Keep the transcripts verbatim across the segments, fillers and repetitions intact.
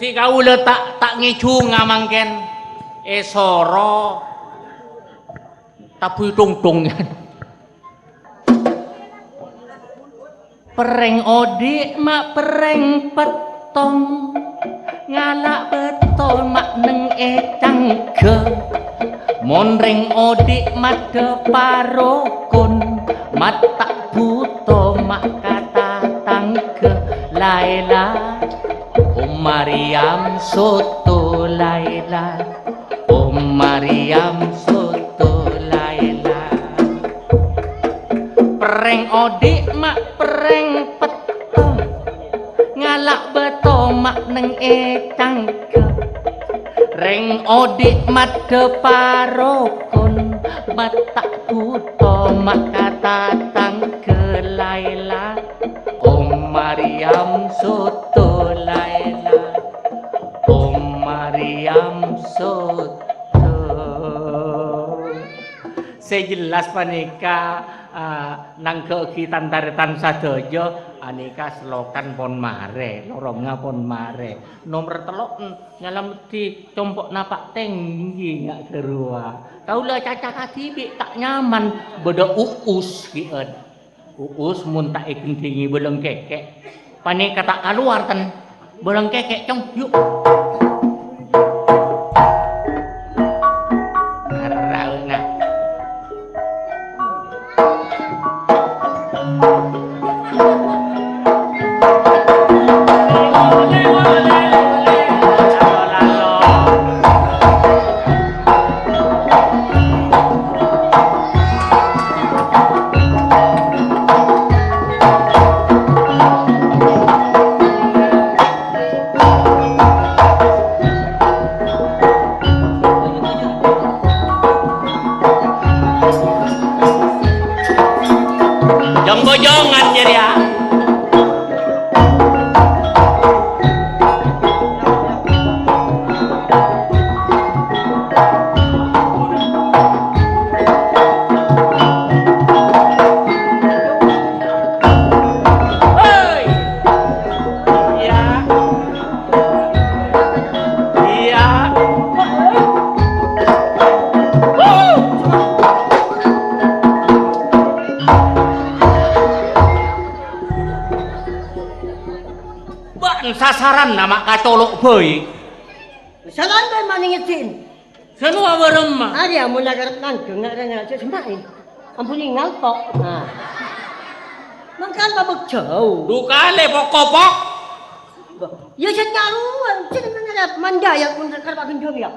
Sè kaulâ ta', ta' ngèjhunga mangkèn, èsoro tabu tongtong. Perrèng odi' ma' perrèng pettong, ngala' bâto ma' neng è cangghâ. Mon rèng odi' maddhâ parokon, matta' bhuto ma' ka tatangghâ. Laila, Om Maryam soto Laila, Om Maryam soto Laila. Perrèng odi' ma' perrèng pettong, ngala' bâto ma' neng è cangghâ. Rèng odi' maddhâ parokon, matta' bhuto ma' ka tatangghâ. Laila, Om Maryam soto Laila, Om Maryam soto. Sè jelas panèka, ah, nangghâ'aghi tan-tarètan sadhâjâ, anèka selokan pon marè, lorongnga pon marè. Nomer tello', nyalameddhi compo'na Pa' Tenggi nga' ghâruwa. Kaulâ caca kadhibi' ta' nyaman, bâdâ Uus, gi'en. Uus mon ta' èghendhingi bâlâng kèkè', panèka ta' kalowar, ten. Bâlâng kèkè', Cong, yu'. Arrauna. Jong-bojongan jârèya. Hei! Iyâ. Iyâ. Bâ'na sasaranna ma' kacolo' bhâi. Salanjhâ manèngè din. Sè nowa bârâmma? Arèya mon la karep nangghâng nga' rèng aja semma'è. Ampon èngal to'. Nah. Mangkana pabâk jhâu. Du kalè pok-kopok. Yâ, jhâ' nyarowan. Jhâ' ngarep mandhâ yâ, mon karep aghânjhâng yâ.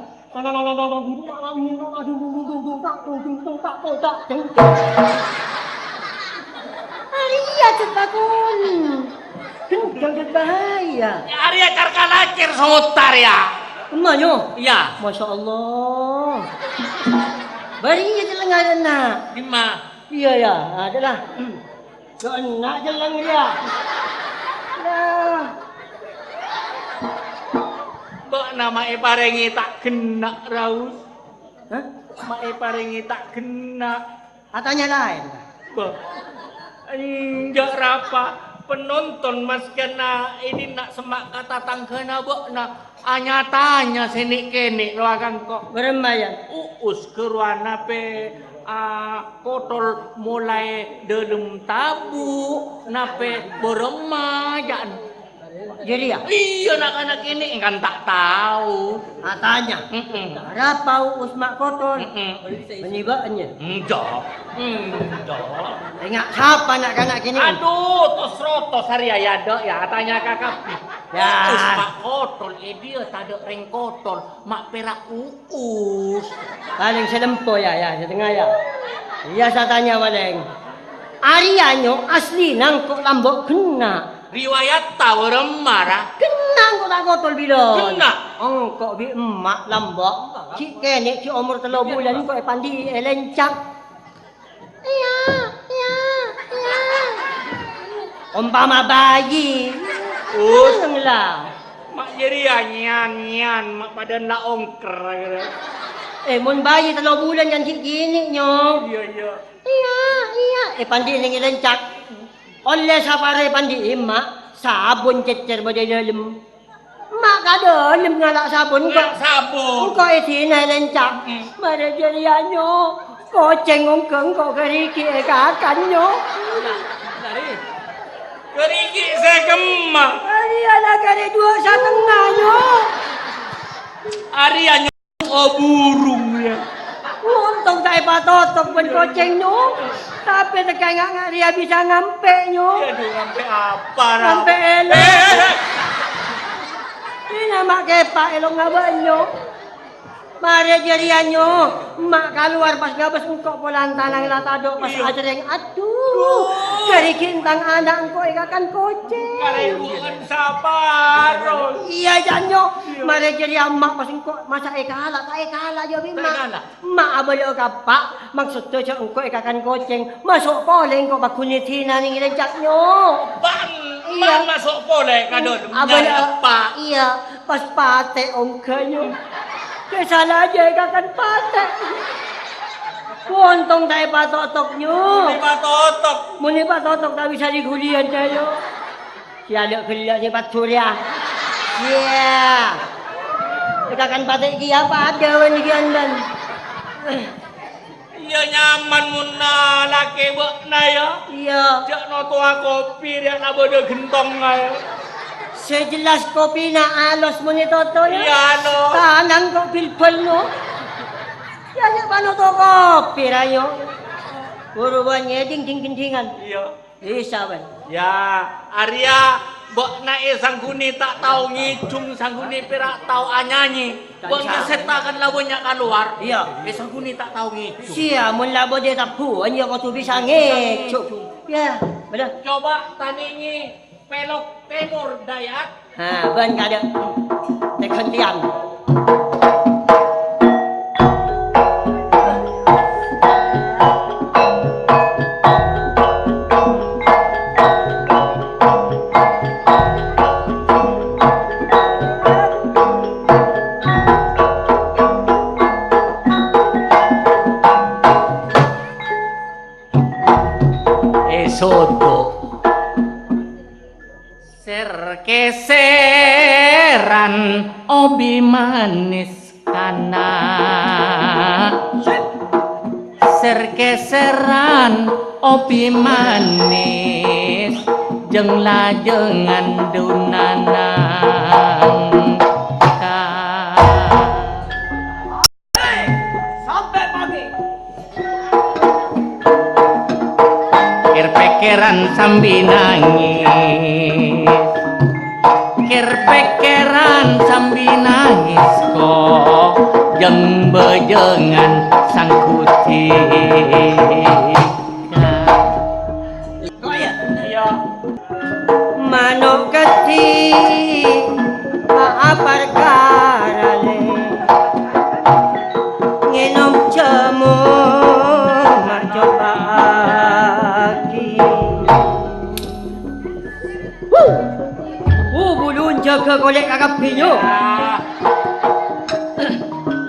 Arèya jhâ' pakon. Gendheng jhâ' bahaya. Yâ, arèya car-kalacèr sotar yâ. Emma, yo? Iyâ. Masya Allah. Bâri' yâ cellèng arèya, Na'. Dimma? Iyâ, yâ. Adâ' la. Yo, enna' cellèng rèya. Nah. Bâ'na ma' èparèngè ta' ghenna', Raus. Hah? Ma' èparèngè ta' ghenna'. Atanya laèn. Bâ. Enjâ' rapa, penonton maskèna èdinna semma' ka tatangghâna bâ'na. Nya-tanya sè nè'-kènè' rowa ka engko'. Bârâmma, yâ? Uus ghâruwa napè, a, kotol molaè dâlem tabu', napè bârâmma, jâ'na. Jârèya? Iyâ, na'-kana' kènè' kan ta' tao. Atanya. Mm-mm. Rapa Uus ma' kotol? Mm-mm. Bânnè bâ'na. Enjâ'. Enjâ'. Enga' sapa na'-kana' kènè'? Adu, tos-rotos arèya, yâ, Dâ', yâ, atanya ka kabbhi. Yâ. Uus ma' kotol, è diyâ tadâ' rèng kotol, ma' pèra' Uus. Palèng sè lempo, yâ, yâ, sè tengnga, yâ. Iyâ, satanya palèng. Arèya, nyo, aslina engko' Lambâ' ghenna'. Riwayatta bârâmma, ra? Ghenna' engko' ta' kotol bilân. Ghenna'. Engko' bi' emma' Lambâ'. Ghi' kènè' ghi' omor tello bulân engko' èpandi'i è lèncang. Iyâ, iyâ, iyâ. Ompama bayi. Us. Seneng la. Ma' jârèya nyan-nyan, ma' padâna la ongker. Eh, mon bâi tello bulân kan ghi' kènè', Nyo. Iyâ, iyâ. Iyâ, iyâ. Eh, pandi'na Nyi Lèncak. Ollè sapara èpandi'i, Ma'. Sabun cècèr bâdâ è dâlem. Ma' ka dâlem ngala' sabun, engko'. Ngala' sabun. Engko' èdina è Lèncak. Mm-mm. Marè jârèya, Nyo. Kocèng ongghâ engko' ghârighi' èkakan, Nyo. Ghârighi' sè kemma? Arèya la karè duwâ' satengnga, Nyo. Arèya, Nyo, o burung, yâ. Ontong ta' èpatotok bân kocèng, Nyo. Tapè tekka nga'-nga' rèya bisa ngampè', Nyo. Yâ, aduh, ngampè' apa, Ra? Ngampè' èlong. Eh, eh, eh. Ina ma' kèpa' èlong abâ', Nyo. Marè jârèya, Nyo, emma' kalowar pas ngabâs engko' polana tanang la tadâ' pas ajhâreng. Adu, ghârighi' entang ana' engko' èkakan kocèng. Karèbuwân saparo. Iyâ, jâ', Nyo. Marè jârèya emma' pas engko' masa' èkala', ta' èkala', jâ' bi' emma'. Emma' abâlâ'â ka eppa', maksoddhâ jâ' engko' èkakan kocèng. Maso' polè engko' pagghun èdina neng Lèncak, Nyo. Iyâ. Emma' maso' polè ka dâlem. Abâlâ'â, iyâ. Pas patè' ongghâ, Nyo. Kè sala jâ' èkakan patè'. Ontong ta' èpatotok, Nyo. Mon èpatotok. Mon èpatotok ta' bisa li-ghuliyân, Nyo. Sè alè' ghellâ' sè paddhu rèya. Iyâ. Èkakan patè' kèya padâ bân kèya, Ndan. Iyâ, nyaman mon lakè bâ'na, yâ. Iyâ. Jâ' notowa kopi rèya la bâdâ ghentongnga, yâ. Sè jelas kopina alos mon ètoto, yâ. Iyâ, alos. Tanang kok bilbâl, no. Yâ, jâ' panoto kopi, rayo. Buru bâ'na ngèdhing dhing-ghendhingan. Iyâ. Isa, bân. Yâ, arèya bâ'na èsangguni ta' tao ngèdhung, sangguni pèra' tao anyanyè. Bân kasètta kan la bânnya' kalowar. Iyâ. Èsangguni ta' tao ngèdhung. Siya, mon la bâdâ tabbhuwân, yâ kodhu bisa ngèdhung. Yâ, bâdâ. Coba tanèngè pelok tèmor dâyat. Ha, bân kadâ'. Tèghântèyan. Èsodo. Ser-kèsèran obi manis kana'. Ser-kèsèran obi manis, jeng-lajengan dunana. Sampè' pagi. Kèr-pèkkèran sambi nangès. Kèr-pèkkèran sambi nangès, ko' jâng-bâjângan sangguti. Iyâ. Mano' keddhi' ma' aparkara lè, ngènom jhâmo ma' cobâ'aghi. Wuh! Wuh, bulun jâgâ kolè' kakabbhi, nyo.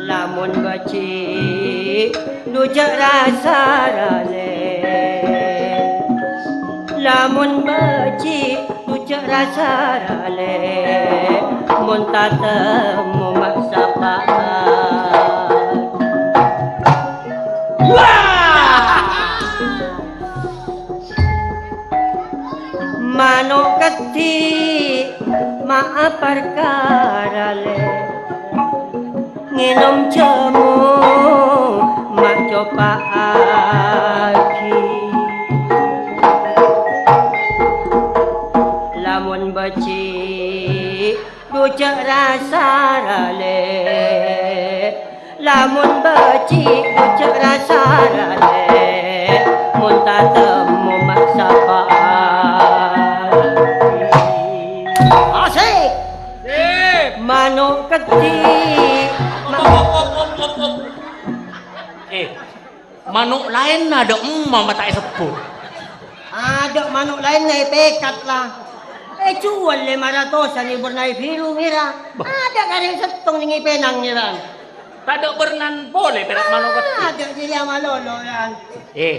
Lamon bâji' dhu jâ' rasa ralè. Lamon bâji' dhu jâ' rasa ralè. Mon tatemmo ma' sapa'at. Wah! Mano' keddhi' ma' aparkara lè, ngènom jhâmo ma' cobâ'aghi. Lamon bâji' dhu jâ' rasa ralè. Lamon bâji' dhu jâ' rasa ralè, mon tatemmo ma' sapa'at. Asik! Sip! Mano' keddhi'. Op, op, op, op, op, op. Eh, mano' laènna dâ' emma ma' ta' èsebbhut. Adâ' mano' laènna èpèkat, la. Èjhuwâl lèma ratosan èbhârnaè bhiru, ngèra. Bâh. Adâ' karèng sèttong nèng è Pènang, ngèra. Tadâ' bhârnan polè pèra' manoka. Adâ' jârèya malolo, kan. Eh,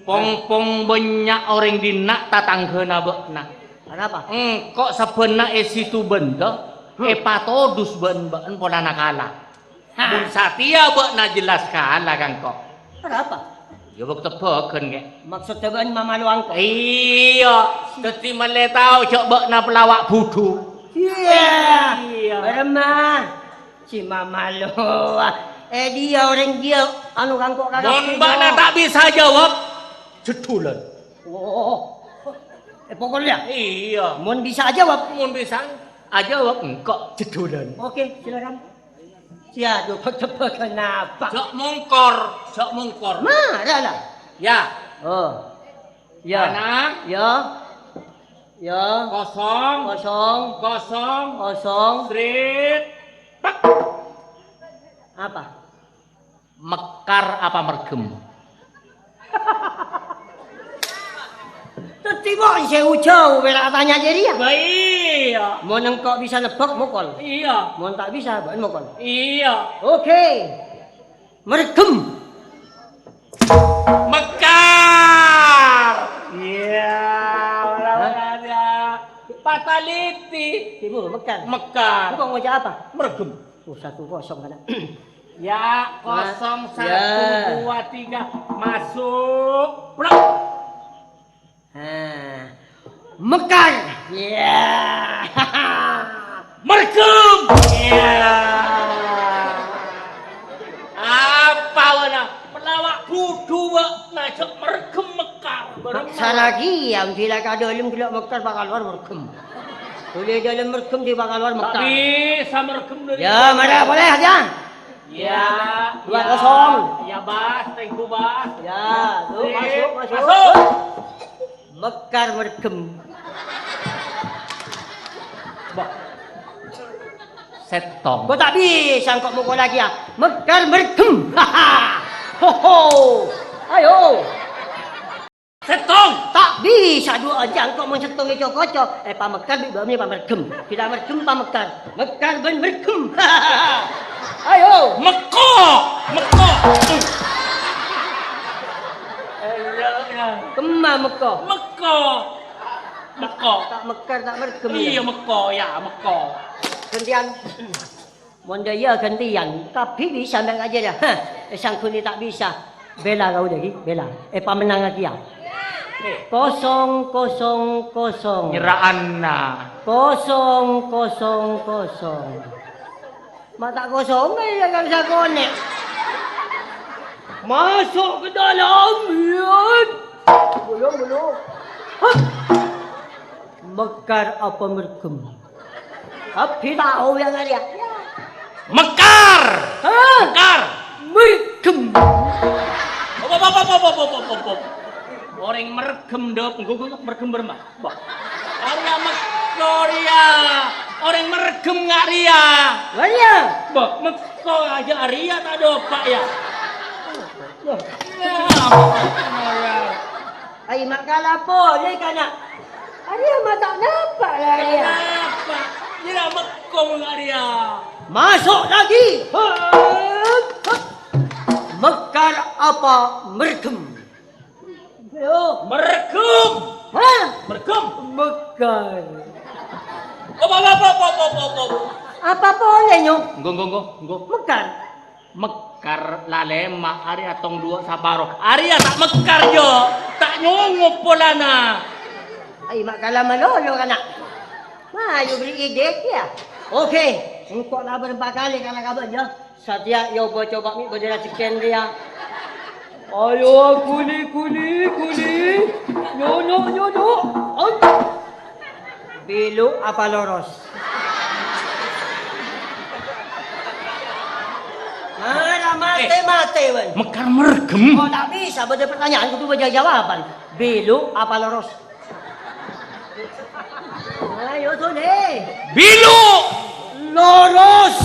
pong-pong bânnya' orèng dinna' tatangghâna bâ'na. Arapa? Engko' sabbhânna è Situbenda, Hmm. èpatodus bân-, bâ'na polana kala. Ha. Mon satèya bâ'na jelas kala ka engko'. Arapa? Yâ, bâk-tebbhâghân, Kè. Maksodda bâ'na mamalo engko'? Iyâ, dhâddhi mèlè tao jâ' bâ'na palawa' budhu. Iyâ. Iyâ. Bârâmma? Cè' mamalo. Eh, dhiyâ orèng dhiyâ, anu, ka engko' kakè. Mon bâ'na ta' bisa ajâwâb, jeddhulan. Oh. Eh, pokoknya. Iyâ. Mon bisa ajâwâb. Mon bisa ajâwâb, engko' jeddhulan. Oke, silakan. Siap, bâk-tebbhâghân apa? Jâ' mongkor, jâ' mongkor. Mara la. Yâ. Oh. Yâ. Ana. Yâ. Yâ. Kosong. Kosong. Kosong. Kosong. Srit. Pek. Apa? Mekar apa mergem? Dhâddhi, mon sè ujâu pèra' atanya jârèya. Bâh, iyâ. Mon engko' bisa nebbhâk, mokol. Iyâ. Mon ta' bisa, bâ'na mokol. Iyâ. Oke. Mergem. Mekar. Iyâ, ora-ora Hah? Ada. Fatality. Ibu, mekar. Mekar. Engko' ngoca' apa? Mergem. Oh, satu kosong, kana'. Ya, kosong, satu, ya. Dua, tiga. Masuk. Plek. Nah. Mekar. Ya. Mergem. Ya. Apa wena? Palawa' budhu, Pak. Ngajak mergem mekar. Bareng Mak, saragi, yang gila ka dalam, gila mekar, bakal luar mergem. Boleh dalam mergem, dia bakal luar mekar. Tak bisa mergem dari Ya, mara, boleh aja. Ya, Dua ya. Kosong. Ya, Bas, thank you, Bas. Ya, tuh, Sip. Masuk, masuk. Masuk. Mekar mergem. Bah. Settong. Kok tak bisa engko' mokol lagi ya? Mekar mergem. Ho, ho. Ayo. Settong. Tak bisa dua aja engko' mon settong èco-koco. Eh, pamekar bi' bâ'na pamergem. Bila mergem pamekar. Mekar bân mergem. Ayo. Mekko. Mekko. Kemma mekko. Mekko. Mekko. Tak mekar, tak mergem, ya? Iya, mekko, ya, mekko. Gantian. Mon dâ' iyâ gantian, kabbhi bisa mè' ngajhâr, ya. Hah, èsangguni ta' bisa. Bela kaulâ ghi, bela. Èpamennangngaghi, ya. Kosong, kosong, kosong. Nyera'anna. Kosong, kosong, kosong. Ma' ta' kosong, ya, kan sakonè'. Masuk ke dalam, ya. Belum, belum. Hah. Mekar apa mergem? Kabbhi tao ya, ngara ya. Mekar! Hah? Mekar! Mergem. Op, op, op. Orèng mergem, Dok. Engko', engko', mergem bârâmma? Bah. Arèya mekko rèya. Orèng mergem nga' rèya. Lah, iya. Bah, mekko aja arèya ta' dopa' ya. Loh. Ya, ampun, ya. Ai, ma' kala polè, kana'. Arèya ma' ta' napa' la, arèya. Napa'? Iyâ, mekko arèya. Masuk lagi. Hup, hup. Mekar apa mergem? Yo. Mergem. Hah? Mergem. Mekar. Op, op, op. Apa polè, Nyo? Engko', engko', engko', engko'. Mekar. Mekar lalèma', arèya tong duwâ' saparo. Arèya ta' mekar, Jo. Ta' nyongo' polana. Ai, ma' kala malolo, kana'. Mayu bâri' ide, ya. Oke, engko' la bârâmpa kalè kana' ka bâ'na, ya. Satèya, ya, coba, coba, mè' bâdâ rajhekkèna rèya. Ayo, kuli, kuli, kuli. Nyo, nyo, nyo, nyo. Om. Belu apa loros? Mara matè-matè, bân. Mekar mergem. Kok ta' bisa bâdâ pertanyaan kudu bâdâ jawaban. Belu apa loros? Ayo, Sule. Belu. Loros.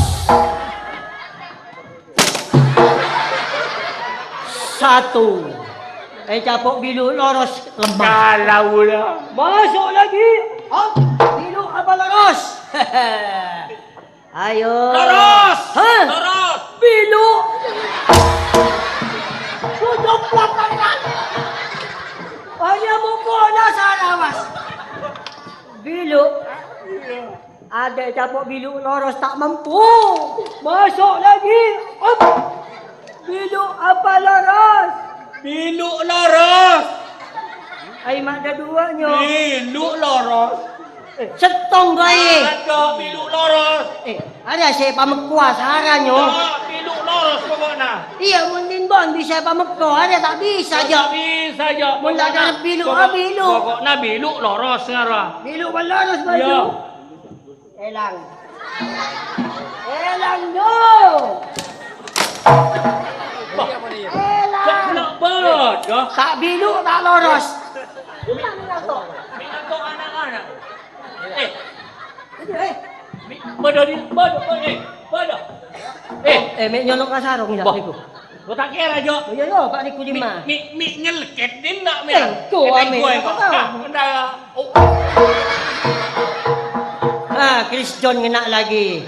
Satu. Eh, capok belu, loros, lemah. Kalah pula. Masuk lagi. Om, bilu' apa loros? Ayo. Loros! Hah? Loros! Bilu'! Sujoplak, kan? Hanya mukona salawas. Bilu'. Ada capo' bilu' loros ta' mampu. Masuk lagi. Om. Bilu' apa loros? Bilu' loros. Ai, ma' dâduwâ, nyo. Bilu' loros. Eh, settong bhâi. Ada bilu' loros. Eh, ada sè pamekkowa sara, nyo. Ada bilu' loros pokokna. Iyâ, mon din bon bisa pamekko, ada ta' bisa, Jo. Ta' bisa, Jo. Mon la karep bilu', pokok-, ah, bilu'. Pokokna bilu' loros sara. Bilu' loros, baju. Iyâ. Èlang. Èlang, no. Wah, èlang. Cok, kena bâdâ. Ta' bilu', ta' loros. Minanto anak-anak. Eh. Eh. Mi-, bâdâ di, bâdâ, bâdâ, eh, bâdâ. Eh. Eh, mè' nyolok ka sarong, ya, wah, niku. Kok ta' kèra, Jo? Oh, iyâ, iyâ, Pak, niku lima. Mi-, mi-, mi-, nyelket dinna', mi. Eh, tuh, amin. Gue kok. Apa tahu? Nah, oh. Ah, Chris John ngena lagi.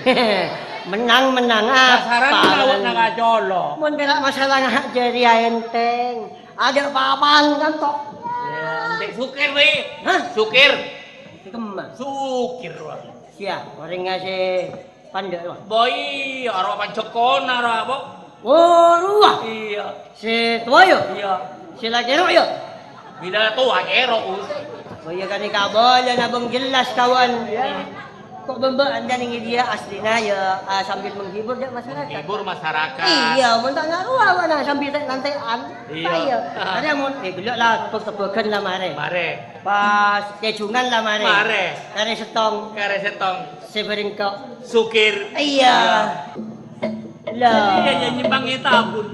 Menang, menang. Pasaran apa lawat lagi? Nang kacolo. Mon kena masalah ngak jari ya enteng. Ada apa-apaan kan, tok? Ya, Dek Sukir, wi. Hah? Sukir. Kemma. Sukir, wah. Sia, orèng ngasè Pandhâ, wah. Bâi, aro panjhekon, aro apa? Oh, rowa. Iyâ. Sè towa, yâ? Iyâ. Sè la kèro', yâ? Bilâ towa kèro', Us. Oh, iyâ, kan, kabâlâ nabâng jelas, kawan. Kok bâmbâ' anjani ngèdiyâ aslina, yâ, ah, sambil menghibur, yâ, masyarakat. Menghibur masyarakat. Iyâ, mon ta' ngarowa, mana sambil tè'-nantè'an. Iyâ. Iyâ. Arèya mon, eh, gellâ' la, tebak-tebakan la marè. Marè. Pas kejungan la marè. Marè. Karè sèttong. Karè sèttong. Sè bâreng ko'. Sukir. Iyâ. Lah. Iyâ, iyâ, nyèmpang è tabun.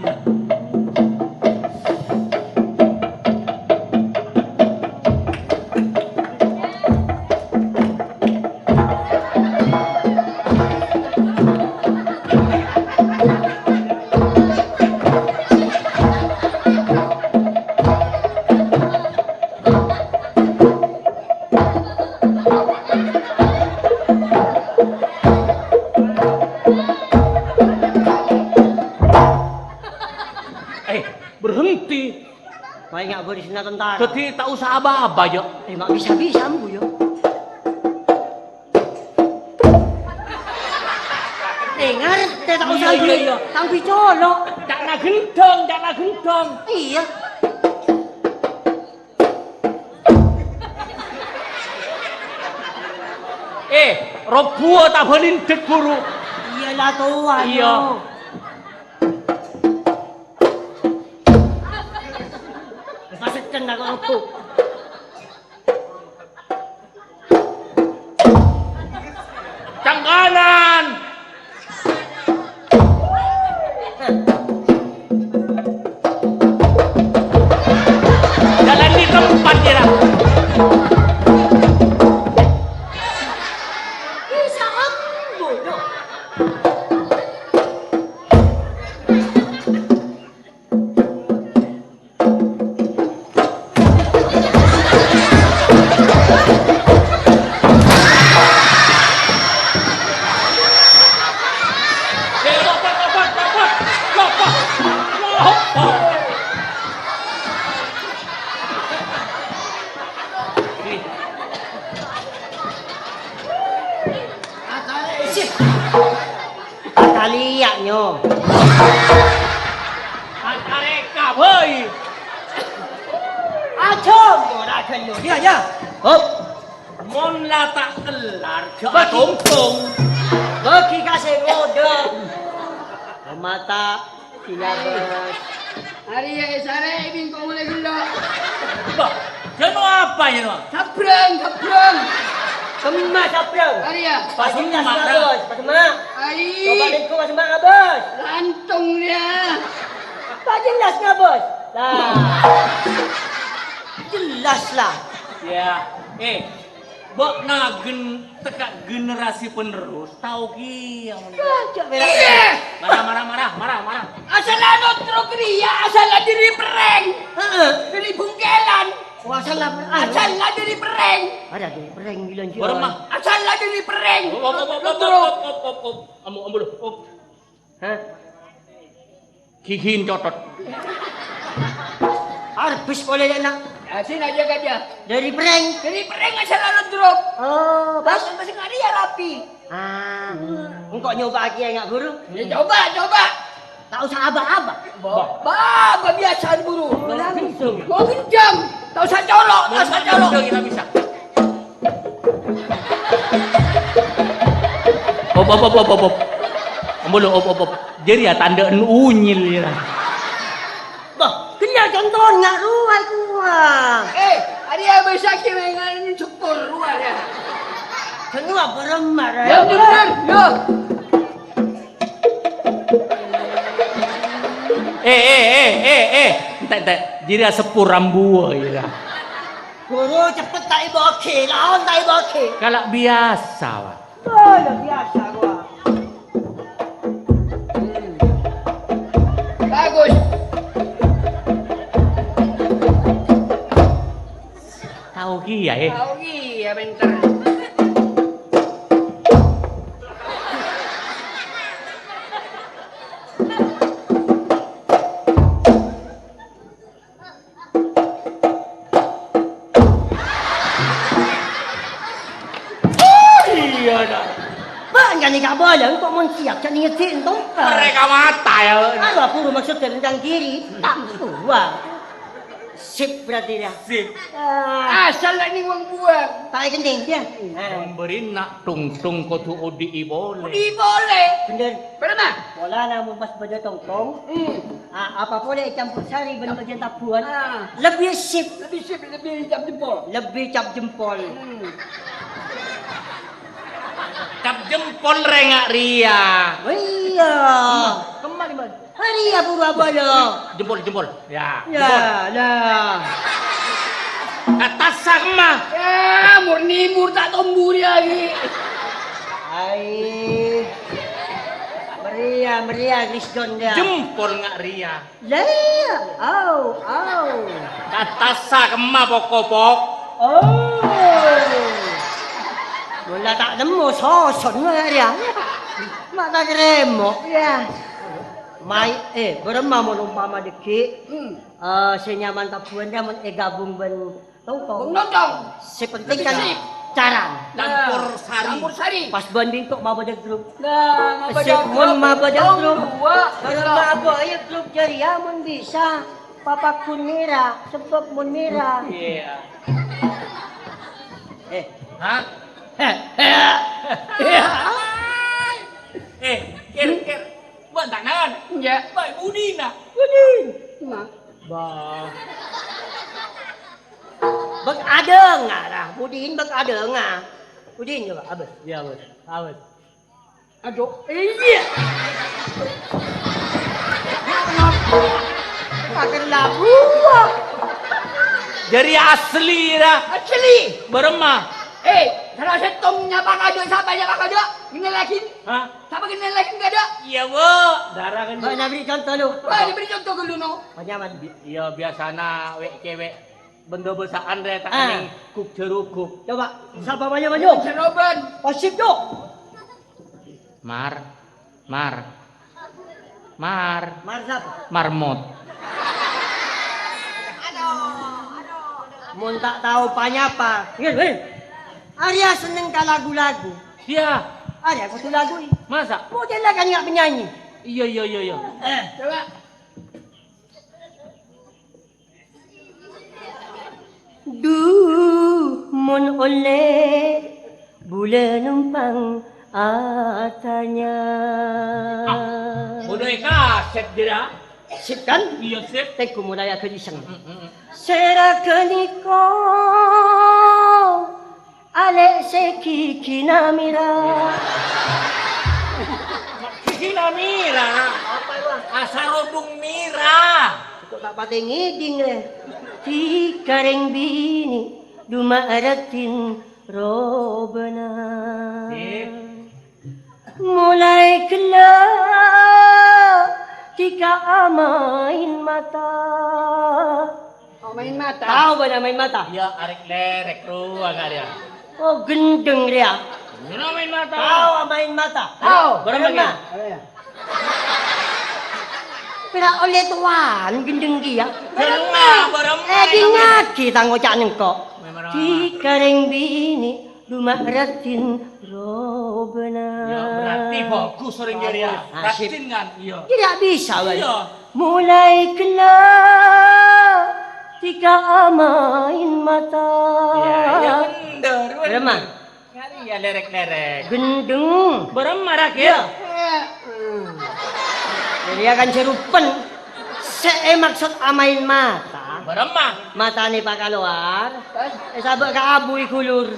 Eh, berhenti. Paèng nga' bârisna tentara. Dhâddhi ta' osa aba-aba, Jo. Eh, ma' bisa-bisa, ambu, Jo. Eh, ngartè ta' osa, iyâ, iyâ, iyâ. Tang bicolok. Ca'na gendhong, ca'na gendhong. Iyâ. Eh, robbhuwâ ta' bâlindhek buru. Iyâ, la towa, iyâ. Yo. Masekken aku robbhu. Cangkalan. Jalan di tempat, ya. Bisa ambu, no. Ataliya', nyo. Atareka, woi. Aja, ora gelo. Iya, iya. Hop. Mon la ta' kellar, ja' bagi. Atongtong. Bagi ka sè ngodâ. Mata. Iya, Bos. Arèya èsarè'è bi' engko' molaè ghellu'. Bâh, jhâ' no apa, jhâ' no? Sabrang, sabrang. Kemma sabrang? Arèya. Pas emma, Bos, pas emma. Ai. Coba lingko pas emma, Bos. Lantung dia. Pas jelas nggak, Bos? Lah. Jelas lah. Ya, eh, Bâ'na gen-, tekka' generasi penerus, tao kèya mon. Cocok, bela. Iya. Marah, marah, marah, marah, marah. Asal anu truk ria, asal diri pereng. Heeh. Diri bungkelan. Wah, salah. Ah, salah dari pereng. Ada dari pereng bilang sih. Baramma? Asal ada di pereng. Op, op, op, op, op, op, op, op, op. Ambu, ambu, op. Hah? Gigin cotot. Arbus boleh ya, nak? Asin aja gajah. Dari pereng. Dari pereng asal lalu drop. Oh, pas. Pas, pas ngari ya rapi. Ah, engko' nyoba lagi ya, Nyak Guru? Ya, coba, coba. Tak usah aba-aba. Ba-, ba-, ba-, biasa, Guru. Langsung. Mau kencang, tak usah colok, tak usah colok. Udah, kita bisa. Op, op, op, op, op, op. Ambu, op, op, op. Jadi ya, tandaan unyil, ya. Bah, kenya contohnya, rowa rowa. Eh, ari abis lagi mengan sepur rowa, ya. Semua beremar, ya. Ya, benar, ya. Eh, eh, eh, eh, eh. Ente', ente'. Jadi ya sepur rambu, ya. Guru, cepet tak iboki, lawan tak iboki. Kalau biasa, Pak. Oh, ya biasa, gua. Bagus. Tao kèya, eh. Tao kèya, pinter. Oh, iyâ, dah. Bâ'na nèka bâlâ, engko' mon siap, jhâ' nèngèdhi, entong. Mereka mata, ya. Aduh, buru maksud dari tang kiri. Tak buang. Sip berarti, ya. Sip. Ah. Asal la nèng wong buang. Tak èkennèng, ya. Ah. Memberi nak tungtung kodu odi'i polè. Odi'i polè. Bener. Bener, Mas? Polana mon pas bâdâ tongtong. Hmm. Ah, apa polè ècampur sarè bân bâjjhân tabbhuwân. Ah. Lebbi sip. Lebbi sip, lebbi cap jempol. Lebbi cap jempol. Hmm. Cap jempol rèng nga' rèya. Oh, iyâ. Kemma, kemma, kemma. Rèya buru abâlâ. Jempol, jempol. Ya, ya, jempol. Lah. Atassa kemma. Ya, mur-nèmur ta' tomburi lagi. Ai. Meriah, meriah, Krisdon, ya. Jempol nga' rèya. Lah, au, au. Atassa kemma poko-pok. Oh. Mon la ta' nemmo soson wae, ya. Ma' ta' keremo, ya. Mai, eh, bârâmma mon ompama dhâggi', hmm, eh, sè nyaman tabbhuwân, ya, mon ègabung bân Tongtong. Tongtong. Sè penting kan carana. Campur sari. Campur sari. Pas bânding tok mabâdâ grup. Nah, mabâdâ grup. Mon mabâdâ grup. Kalau mabâdâ grup jârèya mon bisa papaghun mèra, sebab mon mèra. Iya. Eh. Hah? Eh, Kir, Kir. Bân tangan. Enjâ'. Bân budina. Budin. Nah. Bah. Bâk adânga, ra. Budin bâk adânga. Budin coba, abâs. Iya, abâs. Abâs. Aduh, iyâ. Pakai labu. Jârèya asli, ra. Asli. Bârâmma. Eh, salah sèttong nyapa kadâ', sapa nyapa kadâ'? Ngennèng lagi. Hah? Sapa ngennèng lagi kadâ'? Iyâ, Bu. Dara kan. Bâ'na beri contoh, lu. Bâ'na beri contoh dulu, no. Panyaman. Bi-, iyâ, biasana wè' cèwè' bân bâsa'an rè ta' nèng guk-jâruguk. Coba, sapa panyaman, yo? Jeroban. Pasif, yo. Mar. Mar. Mar. Mar sapa? Marmot. Mon ta' tao panyapa. Ngèn, ngèn. Arèya senneng ka lagu-lagu. Iyâ. Arèya kodhu lagu, i. Masa? Modella kan nga' penyanyi. Iyâ, iyâ, iyâ, iyâ. Eh, coba. Dhu, mon ollè bulâ nompang atanya. Ah, mon è kasèt, jârèya. Sip, kan? Iyâ, sip. Tèngghu molaè aghâliseng. Mm, mm, mm. Sèra ghânèka alè' sè ghigina mèra. Ghigina mèra? Apa itu? Asarodung mèra. Kok ta' patè ngèdhing, lè? Dhikarèng binè' dhu ma' raddhin robâna. Sip. Molaè ghellâ' dhika amaèn mata. Maèn mata. Tao bâ'na maèn mata? Iyâ, arèk-lèrèk rowa ka'dinto. Oh, ghendheng rèya. Bâ'na maèn mata. Tao maèn mata? Tao. Bârâmma? Bârâmma? Pèra' ollè towan ghendheng kèya. Bârâmma, bârâmma. Eh, dingngaghi tang oca' nèngko'. Bârâmma. Dhi' ka rèng binè' duma' raddhin robâna. Ya, berarti bagus orèng jârèya. Nasib. Raddhin kan? Iyâ. Tidak bisa, Wan. Iyâ. Molaè ghellâ' dhi' ka amaèn mata. Iyâ, iyâ, bhender, bhender. Bârâmma? Kali ya lèrèk-lèrèk. Ghendheng. Bârâmma, Ra, Gir? Iyâ. Jârèya kan jhârupen. Sè èmaksod amaèn mata. Bârâmma? Matanè pakalowar. Pas? Èsabâ' ka abu èghulur.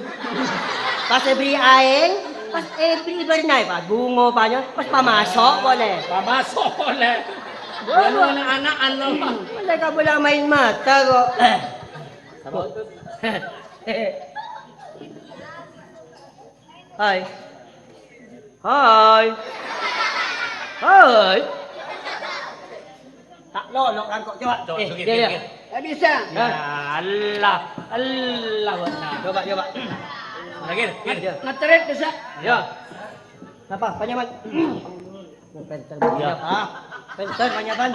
Pas èbèrri' aèng, pas èbèrri' bârna, pas bhungo, pas nyo-, pas pamaso' polè. Pamaso' polè. Wah, wah. Ana'-ana' anu. Mèlè kabâlâ maèn mata kok. Hai. Hai. Hai. Ta' lolo' kan kok, coba. Coba, eh, coba, iya, coba, iya. Coba. Nggak bisa. Ya, Allah. Allah, benar. Coba, coba. Lagi, lagi. Ngetrit bisa. Ya. Apa? Panyaman. Pènter, ya, Pak. Pènter, panyaman.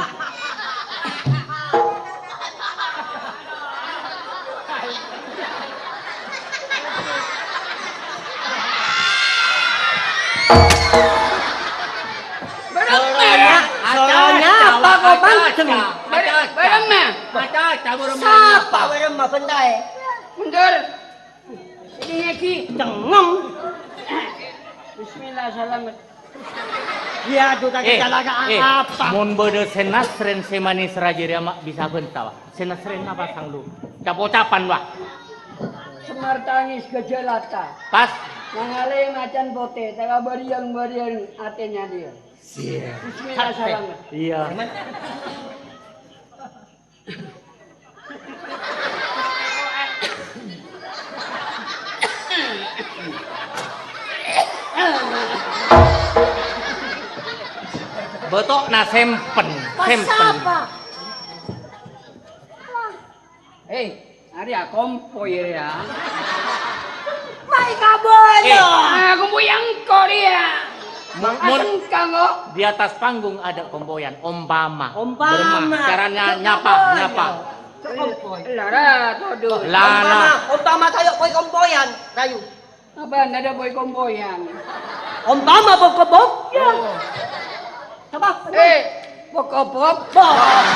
Bârâmma? Soronya, soronya apa kau panceng? Bârâmma? Sapa bârâmma bhântaè? Mundur. Ini lagi. Cengeng. Bismillah, salamet. Iya, aduh, tak kecelakaan apa? Mon bâdâ sè nasrèn sè manis rajâ rèya ma' bisa bhânta, Pak. Sè nasrèn apa sang lu? Cap-ocapan, Pak. Semar tangis gajah lata. Pas. Nangalè macan potè, teka bariang-bariang atènya dia. Iya. Bismillah, salamet. Iya. Bâto'na sempen, sempen. Pas apa? Eh, arèya kompoy rèya. Mai kabâlâ. Eh. Ah, kompoy engko' rèya. Mun, mun asengka engko'. Di atas panggung ada kompoyan, ompama. Ompama. Bârâmma. Caranya nyapa, nyapa. Cok kompoy. Lara, todu. Lara. Ompama, ompama kayu kompoy-kompoyan, kayu. Apa anda ada boy kompoyan? Ompama bok-kobok, ya. Oh. Sapa? Eh, bok-kobok. Bah.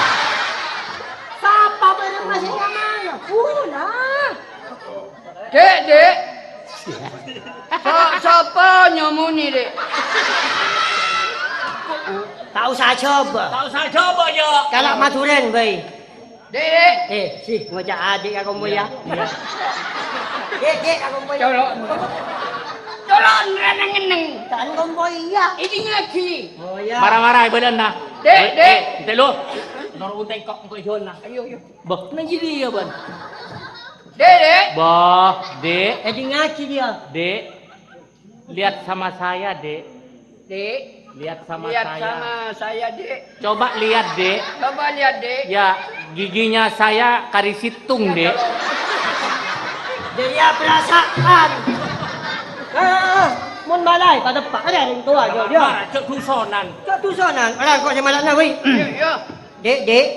Sapa bârâmma sè nyamana? Pula. Dek, Dek. Sa-, sapa nyamoni, Dek? Tak usah coba. Tak usah coba, yo. Kalau Madurèn, bae. Dek, Dek. Eh, sih, ngoca' adik ka kompoy, ya. Iya. Dek, Dek, ka kompoy. Colok. Colok, ngeneng-ngeneng. Kan kompoy, iya. Ini ngaji. Oh, iya. Marah-marah, ibu dan, nah. Dek, eh, Dek. Eh, ente lu. Nor unteng kok engko' ijon, nah. Ayo, ayo. Bah, nang jidi ya, Ban. Dek, Dek. Bah, Dek. Eh, di ngaji dia. Dek. Lihat sama saya, Dek. Dek. Lihat sama saya. Lihat sama saya, Dek. Coba lihat, Dek. Coba lihat, Dek. Ya, giginya saya kari situng, Dek. Jadi ya perasaan. Ah, mon malaè, pada pak, ada yang tua, yo, yo. Marah, cok dusonan. Cok dusonan, orang kok sè malana, weh. Iya, iya. Dek, Dek.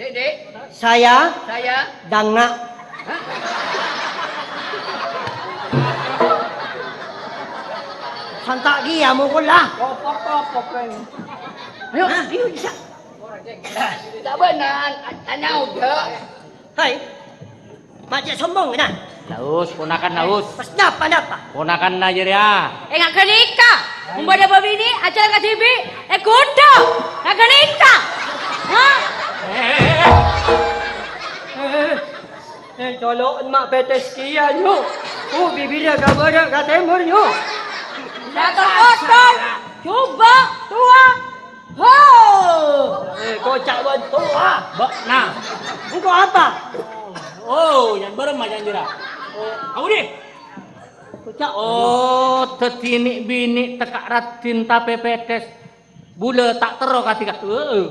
Dek, Dek. Saya. Saya. Danga'. Hah? Santa' kèya mokol, lah. Kopok-kopok, kan. Ayo, hah? Ayo, bisa. Sabanan, tanya udah. Hai. Ma' cè' sombong, nah. Naus, ponakan Naus. Pas napa, napa? Ponakanna jârèya. Eh, nga' ghânèka. Mon bâdâ bâbinè', ajhâlân kadhibi'. Eh, ghuddhâ. Nga' ghânèka. Hah? Eh, eh, eh, eh. Eh, eh, eh, colo'en ma' bâtes kèya, nyo. Oh, bibirra ka bârâ' ka tèmor, nyo. Satu kotor. Coba, tua. Ho! Eh, koca' bân towa. Ba-, nah. Engko' apa? Oh, yang bârâmma jârèya. Oh, audi. Koca'. Oh, dhâddhi nè'-binè' tekka' raddhin tapè pètès. Bulâ ta' terro kadhi ka-, heeh.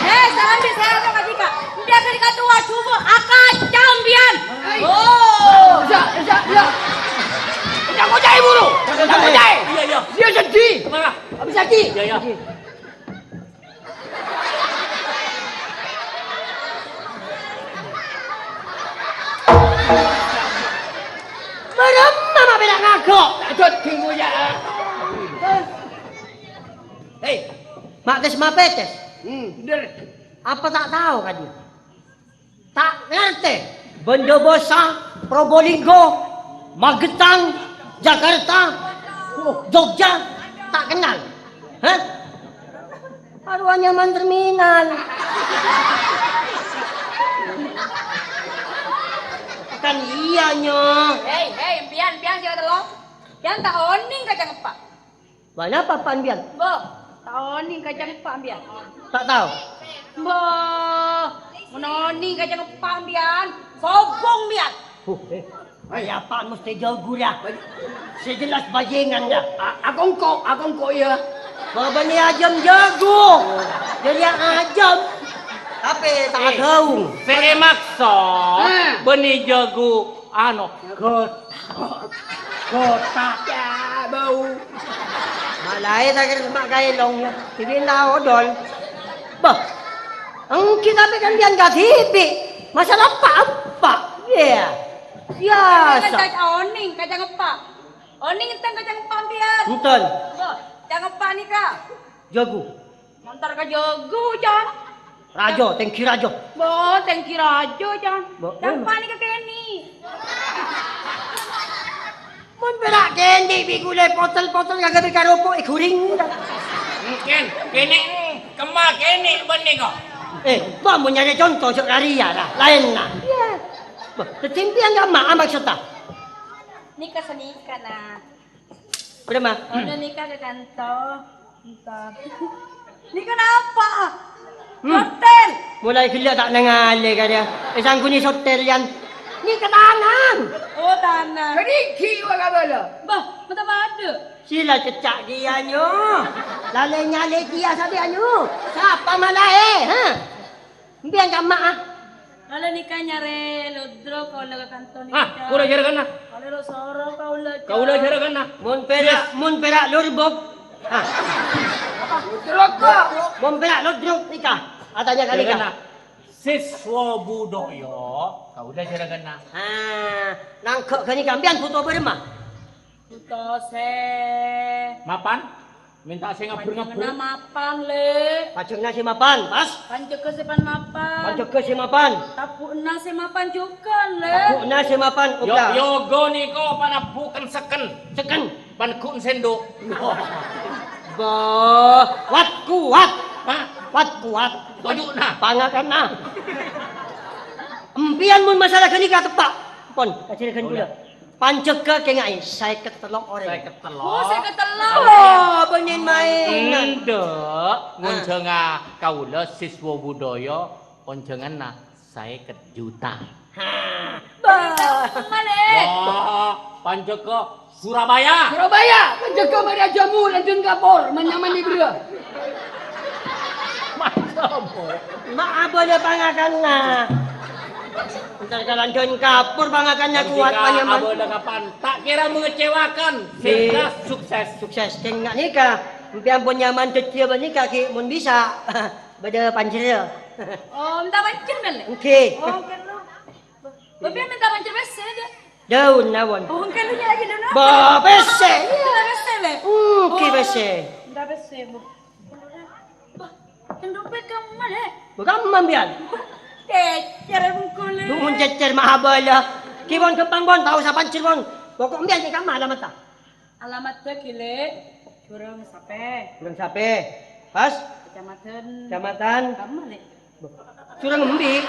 Eh, salam di saya apa kajika? Dia kajika tua cuma akacambian. Oh. Bisa, bisa, bisa. Bisa ngocai buru. Bisa ngocai. Iya, iya. Dia sedih. Kenapa? Bisa sedih. Iya, iya. Maremma ma' pèra' ngago'. Adot dinggo ya. Hei, ma' tes ma' petes. Hmm, bener. Apa ta' tao kadi? Ta' ngartè. Bondowoso, Probolinggo, Magetan, Jakarta, Jogja, ta' kennal. Hah? Arowa nyaman terminal. Kan iyâ, Nyo. Hei, hei, empiyan, empiyan sè katello. Yan ta' onèng kacang eppa'. Bâ'na apa, Pan, biyan? Bo, ta' onèng kacang eppa', biyan. Ta' tao. Bo, mon onèng kacang eppa', biyan. Sobung, biyan. Huh, eh. Ay, apaan mesti jago, ya? Sè jelas bajingan, ya. A-, akongko, akongko, ya. Bâbâna ajâm jago. Jadi ajâm. Tapè ta' Eh, gaung. Sè èmakso, Ah. bânnè jago, ano, got-, gota. Ya, bau. Malaè ta' kèra ma' kaèlong, ya. Dhibi' ta' odol. Bâh. Èngghi tapè kan biyan kadhibi'. Masalah apa-apa. Iya. Biasa. Kacang onèng, kacang eppa'. Onèng enten kacang eppa' biyan. Enten. Bo, kacang eppa' nèka. Jago. Montor ka jago, Cang. Rajo, tèngghi rajo. Bo, tèngghi rajo, Cang. Bo, Cang, oh. Eppa' nèka kènè'. Mon pèra' kènè' bi' ghulâ potel-potel kagak bi' karopok èghuring. Mungkin kènè' kemma kènè' bânnè kok. Eh, bâ' mon nyarè conto jhâ' karè la, laènna. Iyâ. Bâ, dhâddhi empiyan kemma maksodda? Nèka sanèka, nah. Bârâmma? Ono nèka ka kanto. Entar. Nèka napa? Hmm. Hotel. Mulai ghellâ' ta' nangalè karè. Eh, sangguni hotel, yan. Nèka tanang. Oh, tanang. Kadhi wala bala. Bâh, mata padâ. Sila cecca' kèya, Nyo. Lalè nyalè kèya sabâ', Nyo. Sapa malaè, ha? Empiyan kemma, ah. Kaulâ nèka nyarè lodro kaulâ ka kanto nèka. Ah, kaulâ jhârâghânna. Kaulâ lo soro kaulâ, Cang. Kaulâ jhârâghânna. Mon pèra', Yes. mon pèra' lodro. Ah. Lodro, kok. Mon pèra' lodro nèka. Atanya ka nèka. Jhârâghânna. Siswa budaya, kaulâ jhârâghânna. Ah, nangghâ' ghânèka empiyan bhuto bârâmma? Bhuto sè mapan? Mènta sè ngabber-ngabber. Panjhenengnga mapan, Lè'. Panjhenengnga sè mapan, pas? Panjhegghâ sè pan mapan. Panjhegghâ sè mapan. Tabbhu'na sè mapan jhughân, Lè'. Tabbhu'na sè mapan, Yo-, obra. Yoga nèko panabbu' kan seken. Seken. Pan ghun sendok. Bâh, wat kuat. Hah? Wat kuat. Toju'na. Pangakanna. Empiyan mon masalah ghânèka teppa'. Pon, kajhârâghân Oh, kaulâ. iya. Panjhegghâ kènga'è, sèket tello' orèng. Sèket tello'. Oh, sèket tello'. Oh, bânnè maènan. Endâ', Ah. ngonjhânga kaulâ siswa budaya, onjhânganna sèket juta. Ha. Bah. Malè. Wah, panjhegghâ Surabaya. Surabaya, panjhegghâ Maria Jamu, London Kapur, manyamani bro. Mantap. Ma' abâlâ pangakanna. Entar ka London Kapur pangakanna kuat Panjika panyaman. Abâlâ kapan? Tak kira mengecewakan. Di- Sukses, sukses. Sukses. Kèng nga' nèka, empiyan pon nyaman dhâddhiyâ bâ' nèka, Ki, mon bisa. Bâdâ panjer, yâ? Oh, mènta panjer, Mel? Èngghi. Oh, kan lo. Bâbiyân mènta panjer pèssè, yâ? Daun, nawon. Oh, kan lo nyala daun apa? Bâ, pèssè. Iya, pèssè, Lè'. Èngghi, Oh, pèssè. Mènta pèssè, Bu. Bâh, kan dompet kemma, Lè'? Bâ, kemma, biyan. Cècèr, bengkol, Lè'. Dumun cècèr, ma' abâlâ. Ki, pon, ghâmpang, pon. Tao sapanjer, pon. Pokok biyan cè' kemma alamatta. Alamatta, Ki, Lè'. Jurang Sapè. Jurang Sapè. Pas? Kecamatan. Kecamatan. Kemma, Lè'? Jurang embi'.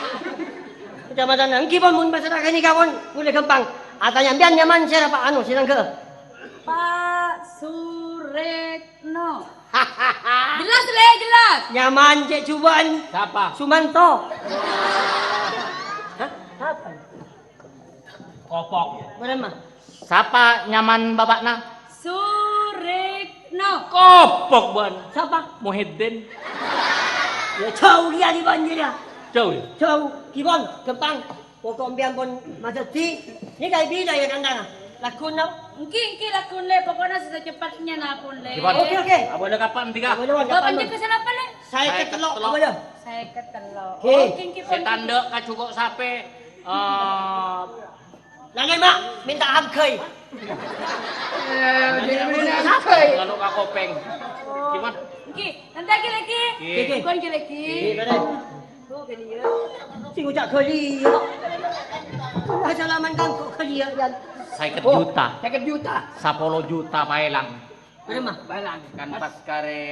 Kecamatan èngghi, pon, mun masyarakat ini, kawan. Mulai gampang. Atanya biyan nyaman sèra, Pak, anu, sè nangghâ. Pak Suretno. Jelas, Lè', jelas. Nyaman, cè' jubân. Sapa? Sumanto. Hah? Sapa? Kopok. Bârâmma? Sapa nyaman bapakna? Suretno. Kopok bân. Sapa? Muhyiddin. Ya, jhâu kèya, Kèbân, jârèya. Jhâu, ya? Jhâu, Kèbân, ghâmpang. Pokok empèyan pon madâddhi. Nèka è bilâ, ya, kantana? Lagguna. Èngghi, èngghi, lagguna, pokokna sè saceppet nyana pon, Lè. Kèbân. Oke, oke. Abâlâ kapan, Dika? Abâlâ kapan? Kapan, Dika, sè napa, Lè? Sèket tello', Sèket tello'. Abâlâ. Sèket tello'. Oke. Sè tandhâ ka jhuko' sapè, eh, Nangèng, Mak, mènta angghâi. Eh, jadi mènta angghâi. Kalau ka kopèng. Gimana? Èngghi, nanti lagi, lagi. Èngghi. Bukan lagi, lagi. Èngghi, bener. Oh, gini ya. Sing ngucap ghâliyâ. Lah, salaman kanggo ghâliyâ, yan. Sèket juta. Sèket juta. Sapolo juta paèlang. Bârâmma? Bâlâng. Kan pas karè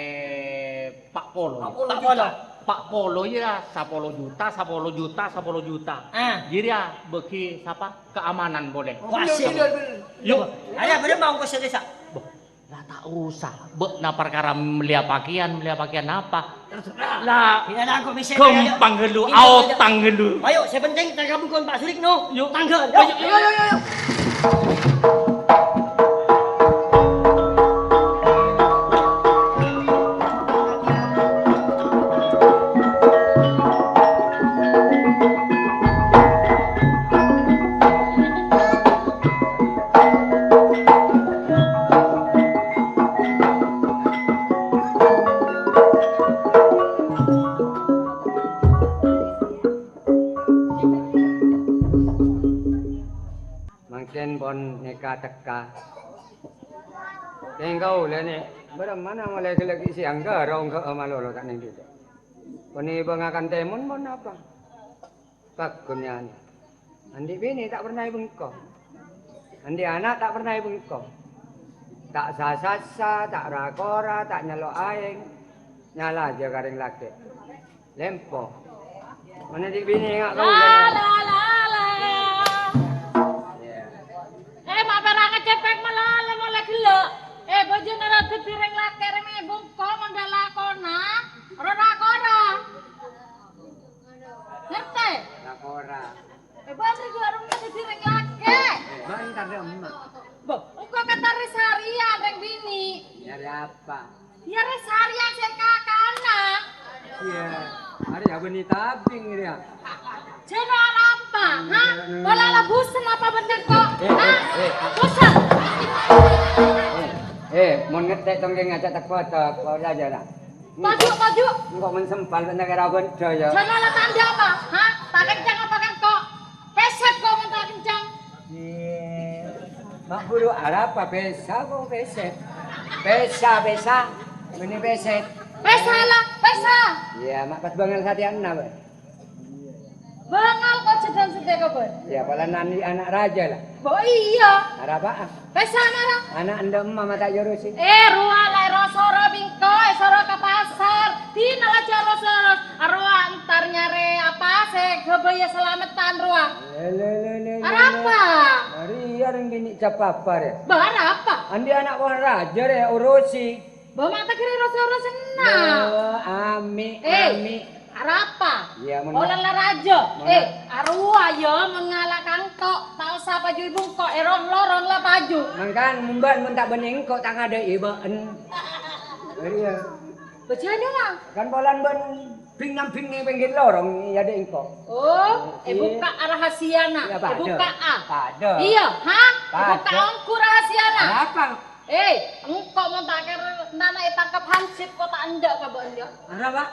pa' polo. Pa' polo. Pa' polo, iyâ, sapolo juta, sapolo juta, sapolo juta. Ah. Jârèya bâgi sapa? Keamanan polè. Wah, sip. Yuk. Arèya bârâmma ongkos sè desa? Boh, la ta' osa. Bâ'na parkara mellèya pakèyan, mellèya pakèyan apa? Terserah. La, ghâmpang ghâllu, aotang ghâllu. Ayo, sè penting tangghâ bungkona Pak Surikno. Yuk. Tangghâ, yuk. Ayo, ayo, ayo, ayo. Mangkèn pon nèka tekka. Kèng kaulâ nè, bârâmma molaè ghellâ' ghi' sèyang ghârong ghâ' malolo ta' nèng dhika. Pon èbâ ngakan tèmon pon apa? Paggun nyana. Andi' binè ta' pernah èbengko. Andi' ana' ta' pernah èbengko. Ta' sa-sassa, ta' ra-kora, ta' nyallo aèng. Nyala jâ ka rèng lakè'. Lempo. Mon andi' binè nga' kaulâ. La, la, la, la. Iyâ. Eh, ma' pèra' ngècepèk malala molaè ghellâ'. Eh, bâjâna ra dhâddhi rèng lakè' rèng èbengko mon dâ' lakona. Ro ra-kora. Ngertè? Ra-kora. Eh, bân rè ghârong dhâddhi rèng lakè'. Eh, bân tadâ' emma'. Boh, engko' kata rè-sarèyan rèng binè'. Nyarè apa? Iyâ, rè-sarèyan sè kakana. Iyâ. Arèya bânnè tabing rèya. Jârèya arapa, ha? Pola la bosen apa bhender kok? Eh, ha? Eh, eh. Bosen. Eh, eh, mon ngetek tong keng ngajak teko, teko aja lah. Paju, paju. Engko' men sempal bhender karo bhender ya. Jârèya la tandhâ apa? Ha? Ta' kencang apa kan kok? Pèssèt kok mon ta' kencang. Iyâ. Ma' buru arapa pèsa kok pèssèt? Pèsa, pèsa. Bânnè pèssèt. Pèsa la, pèsa. Iyâ, ma' pas bângal satèyanna, Bân. Bângal kok jhâdhân satèya kok, Bân. Iyâ, polana andi' ana' rajâ la. Bo iyâ. Arapa? Pèsa mara. Ana' endâ' emma' ma' ta' èorosi. Eh, rowa la èro-soro bi' engko', èsoro ka pasar. Dinah la jhâ' ros-oros. Arowa entar nyarè apa sè ghâbâyâ salameddhân rowa. Le, le, le, le, le, Arapa? Le. Arèya rèng binè' cap apa rè? Bâ, arapa? Andi' ana' polana rajâ rè, orosi. Bâ, ma' ta' kèra ros-oros enna'. Bâ, ami', Eh, ami'. Arapa? Iyâ, mon Polana la rajâ. Mon Eh, arowa yâ, mon ngala' ka engko', ta' osa paju èbungko', èron-loron la paju. Mangkana mon bân mon ta' bânnè engko' ta' ngadâ'è bâ'en. Arèya. Bâjâna, Mang. Kan polana bân Bing-nambing neng pèngghir lorong, iyâ, Dek, engko'. Oh, Oke. Èbukka' rahasiana. Iyâ, padâ. Èbukka'a. Padâ. Iyâ, ha? Padâ. Èbukka'a ongghu rahasiana. Arapa? Eh, engko' mon ta' kèra nana ètangkep hansip, ko' ta' endâ' ka bâ'na, yâ. Arapa?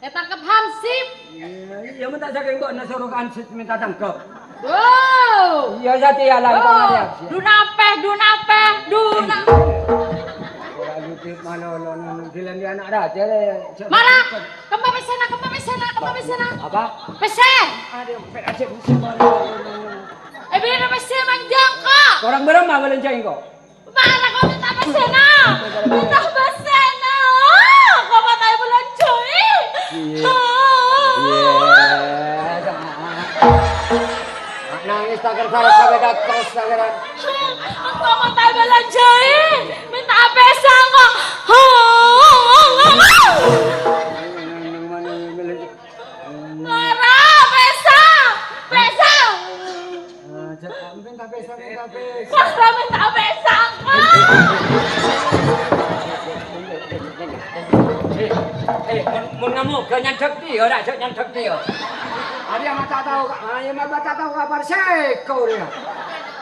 Ètangkep hansip. Iyâ, iyâ, mon ta' sakèng bâ'na soro hansip mènta tangkep. Wow. Iyâ, satèya la, Oh, engko' ngarèya. Dunapè, dunapè, duna- Ora ngutip malolo, nang dilèn ana' rajâ, lè. Mara! Kemma pèssèna, kemma pèssèna, kemma pèssèna. Apa? Pèssè! Aduh, pèssè, pèssè, malolo. Eh, bârâmma pèssè manjhâng, ko'? Korang bârâmma bâlânjhâi, ko'? Mara, ko' mènta pèssèna. Mènta pèssèna. Ko' mènta bâlânjhâi. Iyâ. Iyâ. Nangès ta' kersa, kersa beda terus, ta' kera. Engko' mènta bâlânjhâi, mènta pèssè engko'. Mara, pèssè, pèssè. Mara, mènta pèssè, mènta pèssè. Mara, mènta pèssè engko'. Eh, mon, mon ngamuk, gak nyandhek dia, ora, gak nyandhek dia. Arèya ma' ta' tao, ah, ya ma' ta' tao kabhâr sèko, ya.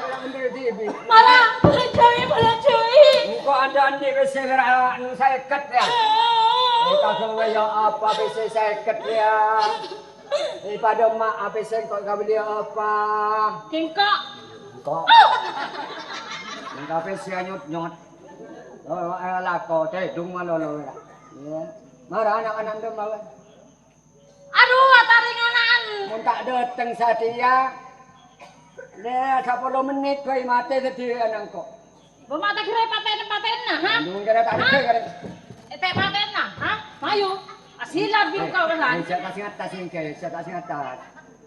Ora bhender dhibi'. Mara, bhâlânjhâi, bhâlânjhâi. Engko' andi'-andi' pèssè bârâ' anu sèket, ya. Engko' ghâbây ya apa pèssè sèket, ya. Eh, padâ ma' apa sèket engko' ghâbây apa? Engko'. Engko'. Engko' pèssè nyot-nyot. Oh, eh, lako, tèdung malolo, ya. Iya. Mara na'-kana' dâ' mawon. Adu, ataring ana'an. Mon ta' dâteng satèya, lè, sapolo mennit bhâi matè satèya nangko'. Bâ matè ghârâ patèna-patèna, ha? Nunggu kira tak Ha? ada, kira. Eh, tè' patèna, ha? Mayu. Asilat bingkau, kan? Eh, saya tak ingat, tak ingat, saya tak ingat, tak.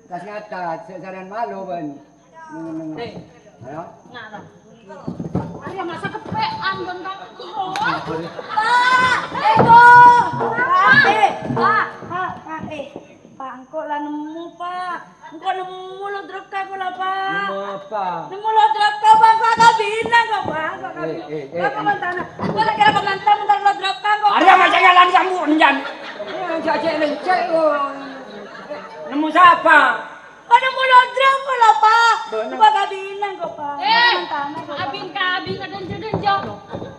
Tak ingat, tak. Saya jalan malu, Bang. Neng, neng. Eh. Ayo. Nah, nah. Arèya masa kepe'an, Bang, kan? Pak! Eko! Pak! Eh, Pak! Pak! Pak! Eh, Pak, engko' la nemmo, Pak. Engko' nemmo lodrokka engko' la, Pak. Nemmo apa? Nemmo lodrokka, Pak. Engko' akabina engko', Pak. Engko' akabina. Eh, eh, eh, Pak, eh. Pamantana. Engko' la kèra pamantana, entar lodrokka engko', Arèya Pak. Macam jalan kamu, Nyan. Eh, cek, cek, lencek, oh. Nemmo sapa? Engko' nemmo lodrok engko' la, Pak. Bener. Engko' akabina engko', Pak. Eh, Pamantana engko', Pak. Abin-kabin, denjo-denjo.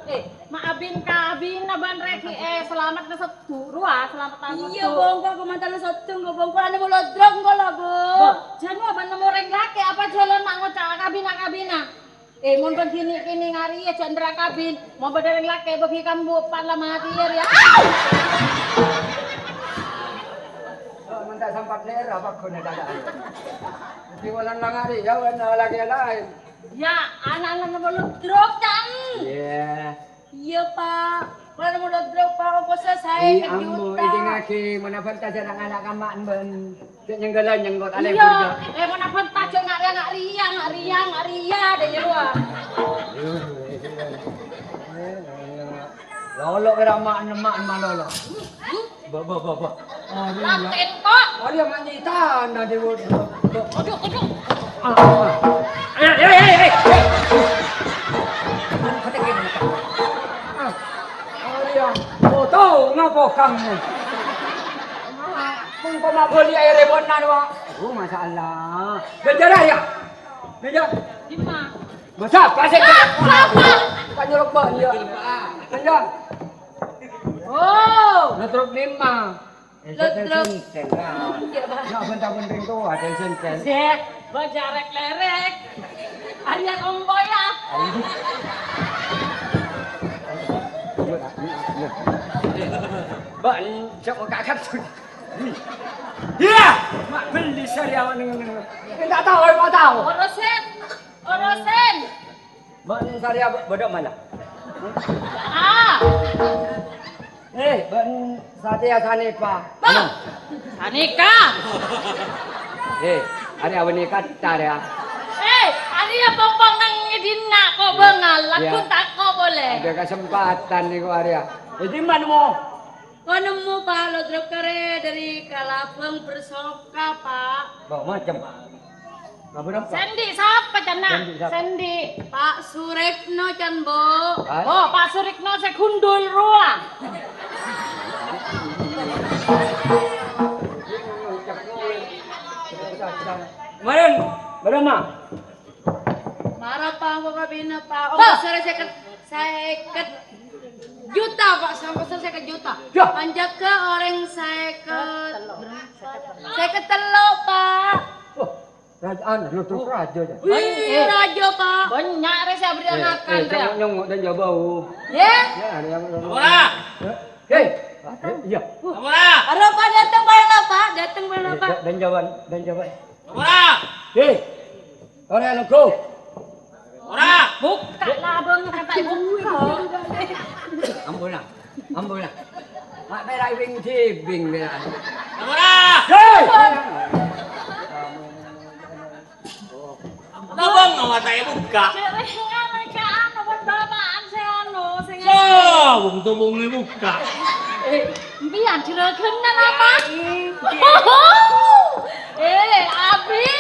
Eh, ma' abin-kabin, Abang Reki, eh, selamat ke Dhu, rowa, salamet Iya, Bong, kok mantan sodung, kok, Bong. Kok anu mau lodrong, kok, lah, Bong. Bong, jhân apa nemmo rèng lakè', apa jhâlân ma' ngoca' akabina-kabina? Eh, mon bân kènè'-kènè' ngarèya jhâ' nèra kabin. Mon bâdâ rèng lakè' bâgi kambu, empa' la matè, ya, ya. Kok menta sempat nèra, apa ghuna kata? Jadi, walan la ngarèya, wan lakè' laèn. Ya, ana'-ana' nemmo lodrok, can. Iya. Iya, Pak. Kula nemmo lodrok, Pak. Ongkossa saèket juta. Iki ngagi, manapan ta' jhâ' ana' kamma' bân. Cek nyenggalan nyenggot alè Iya. Burjo. Eh, manapan ta' jhâ' ngarèya, ngarèya, ngarèya, ngarèya, deh, ya, Pak. Lolo kira ma' nemma' ma' lolo. Ba, ba, ba, ba. Arèya. Laten kok. Arèya ma' nyitan tadi, Bu. Aduh, aduh. Ah, ah. Eh, eh, eh, eh. Ah, arèya. Oh, tao ngapa kamu? Mengko ma' bâli aèrra bâ'na, Pak. Oh, masyaallah. Ganjara ya? Ganjara. Dimma? Masa apa sih? Apa? Tanya lupa dia. Ganjara. Oh. Nah, terus dimma? Lodrok. Senten, nah. Iya, Pak. Nak bentang-benteng tuh, ada senten. Sè, bâjâ rèk-lèrèk. Arèya kompoy, ya. Bân, cok kakak. Iya, mak beli sari awak neng, neng. Enggak tahu, enggak tahu. Orosen, orosen. Bân sari apa? Bodoh malah. Ah. Eh, bân satèya sanèka. Bang. Sanèka. Eh, arèya abâ' nèka tar ya. Eh, arèya pompong nang è dinna' kok bângal, lagu tako' polè. Ada kesempatan nih kok arèya. Jadi mana mau? Kok nemmo, Pak, lodrok karè dâri Kalabâng Bersoka, Pak. Bang, macem. Sè andi' sapa, can, na'? Sè andi'. Pak Surekno, can, Bu. Oh, Pak Surekno sè gundul rowa. Maren, maren, Ma. Mara, Pak, engko' kabina, Pak. Ongkos sèket, sèket juta, Pak. Ongkos sèket juta. Panjhâgâ orèng sèket. Sèket tello', Pak. Rajâ, anu, lho, terus rajâ, ya. Wih, rajâ, Pak. Bânnya' rè sè abâriyân akan, rè. Nyongo' dan jabau. Yè? Ya, ada yang Ora. Hei, iya. Ora. Ora, Pak, dâteng, Pak, ya, Pak. Dâteng, Pak, ya, Pak. Dan jawaban, dan jawaban. Ora. Hei, ora yang nunggu. Ora. Bukka' labâng, kata ibu. Ampun, lah. Ampon, ah. Mak pèra' ibing-dibing, pèra'. Ora! Hei! Labâng awatae bukka'. Cewek ngana ca'an, apa bapaan sè anu, sè ngana. So, wong tobongnge bukka'. Eh, mbiyan juraganna apa? Eh, Abi.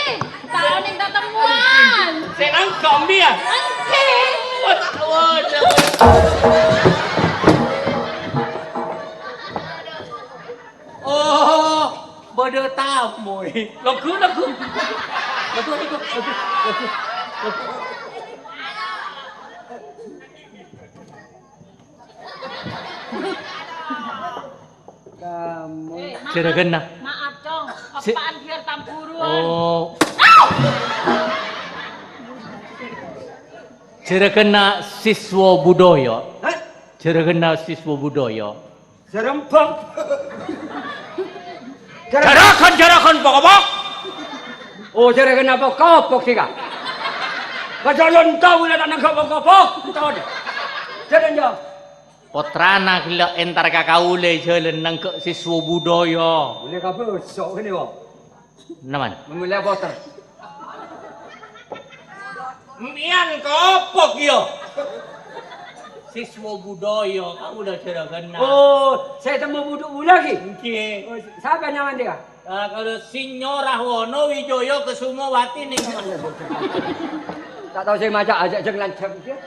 Tao neng tatemmowan. Sè nangkong dia. Engke. Wah, tak wajar. Moy. Lagu, lagu. Lagu, lagu, lagu, lagu, lagu. Kamu. Eh, maaf. Juragan, nah. Maaf, Cong. Si- Apaan biar tamburan? Oh. Juragan siswa budaya. Hah? Juragan siswa budaya. Jarembang. Jaragan, jaragan, pokok-pokok. Oh, jaragan apa kopok sih, Kak? Kajalan tahu lah tak nangkap pokok-pokok. Tahu deh. Jalan jauh. Pottrana ghellâ' entar ka kaulâ jhâlân nangghâ' siswa budaya. Boleh kabeh, sok ini, Wak. Naman? Memilih voter. Mbiyan kopok, ya? Siswa budaya, kaulâ jhârâghânna. Oh, saya temu buduk lagi. Nggih. Oh, siapa namanya dia? Ah, kalau Sinyora Wono Wijoyo Kesumawati nih. Tak tahu saya maca aja, jangan lancar, ya.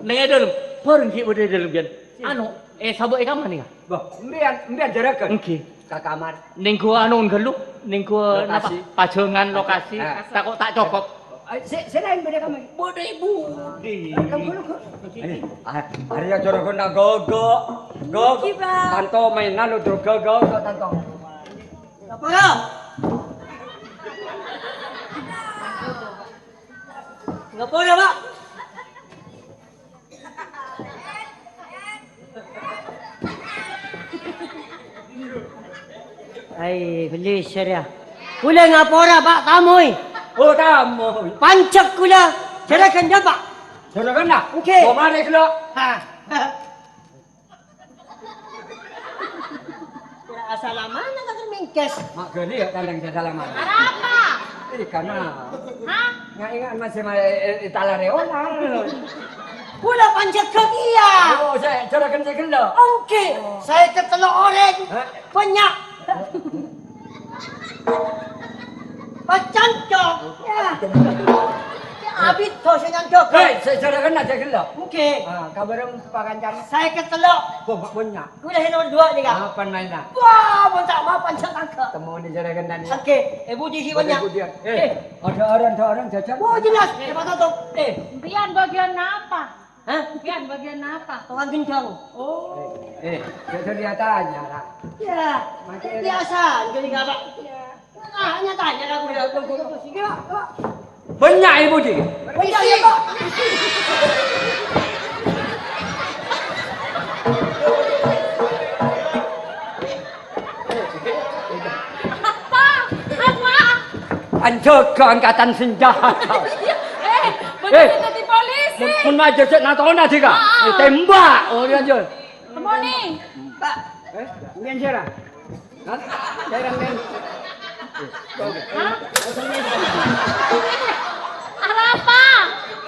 Neng è dâlem, bareng ghi' bâdâ è dâlem, Bian. Anu, eh, sabâ' è kamar nih, ya? Bah, mbiyan, mbiyan jhârâghân. Nggih. Ka kamar. Nèngghu anu ghâllu, nèngghu napa? Lokasi. Pajangan lokasi. Ah. Tako' ta' cokop. Ay, sè, sè laèn bâdâ kamar. Budi, budi. Lenggo, lenggo. Eh, ah, arèya jhârâghân nang gogo. Gogo. Nggih, Pak. Tanto mainan lo, gogo, gogo, tanto. Apa ya? Ngapa ya, Pak? Ai, bellissâ rèya. Kulâ ngapora, Pak, tamoy. Oh, tamoy. Panjhek kulâ. Jhârâghân, Pak. Jhârâghân, nah? Ngghi. Kok marè, Glo? Ha. Kira asalaman apa kan mingkes? Mak gali ya tandang salaman. Arapa? Ih, kana. Hah? Nga ingat masih ma-, eh, eh, talar ya, olar. Kula panjhek ghâ kèya. Oh, saya jhârâghân saya gelo. Oke, saya ketelok orèng. Hah? Banyak. Pacancok. Ya. Abit to saya nyantok. Hei, saya jhârâghân saya gelo. Oke. Ah, kabareng pakancan. Saya ketelok. Kok banyak? Kulâ sè nomor dua nèka. Apan maènna? Wah, mon ta' mapan sè tangghâ. Temmo nè jhârâghân tadi. Oke, eh, budi sih banyak. Budi, budi. Eh, ada orang, ada orang jajan. Oh, jelas. Eh, Pak Toto. Eh. Sampeyan bagian apa? Hah? Sampeyan bagian apa? Tukang gendang. Oh. Eh, eh, jadi dia tanya, Ra. Ya, biasa, jadi nggak, Pak. Ya. Tanya-tanya aku ya, tunggu, tunggu, sini, Pak. Banyak ibu di. Banyak ya, Pak. Apa? Apa? Anjog angkatan senjata. Eh, bener dadi polisi. Mun, mun maju cek natona, Dika. Ah. Eh, tembak. Oh, iya, iya. Temoni. Pak. Eh, mbiyen sira. Hah? Sira, mbiyen. Hah? Arapa?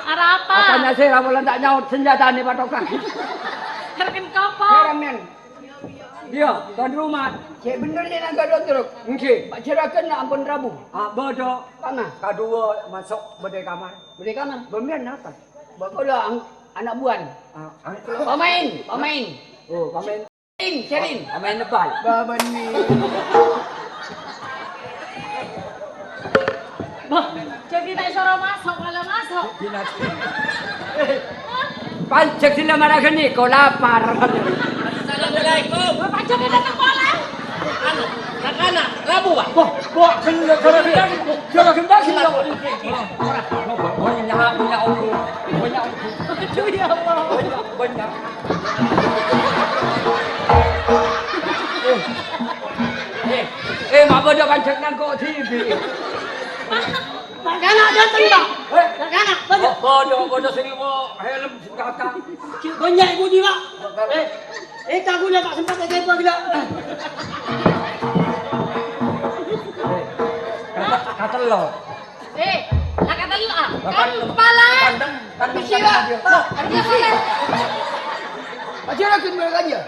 Arapa? Katanya sira, mulai tak nyaut senjatane patokan. Kerken kopo? Sira, mbiyen. Iya, tuan rumah. Cek bener nih nang gadon truk. Nggih. Pak Juragan nak ampun rabu. Ah, bodoh. Kana? Kadua masuk bâdâ kamar. Bâdâ kamar? Bâ mbiyen napa? Bâ kula ang-, anak buan. Ah, ang-, pemain, pemain. Oh, pemain. Cerin, cerin. Oh, pemain bal. Bâ bânnè. Bah, jadi tak suruh masuk, malah masuk. Dinasti. Panjhek sila maragani, ko lapar. Assalamualaikum. Bapak jadi datang bola. Anu, nak-nak, rabu, Pak. Wah, wah, gila, gila, gila, gila, gila, gila. Banyak, banyak, banyak. Aduh, ya Allah. Banyak, banyak. Eh, eh, eh, ma' bâdâ panjhek nan ko' dhibi'. Mak, mak kana' dâteng, Pak. Eh? Mak kana', bâdâ. Oh, bâdâ, bâdâ sing ngèwo helm senjata. Cè' bânnya' ibu di, Pak. Eh, eh, tak guna, Pak, sempat aja, Pak, gila. Eh, kata, kata lo. Eh, la katello', ah. Lah, kan, kan, kepala. Kan, kan, kan, bisa, kan, Pak. Kan, bisa. Aja lagi mereka aja.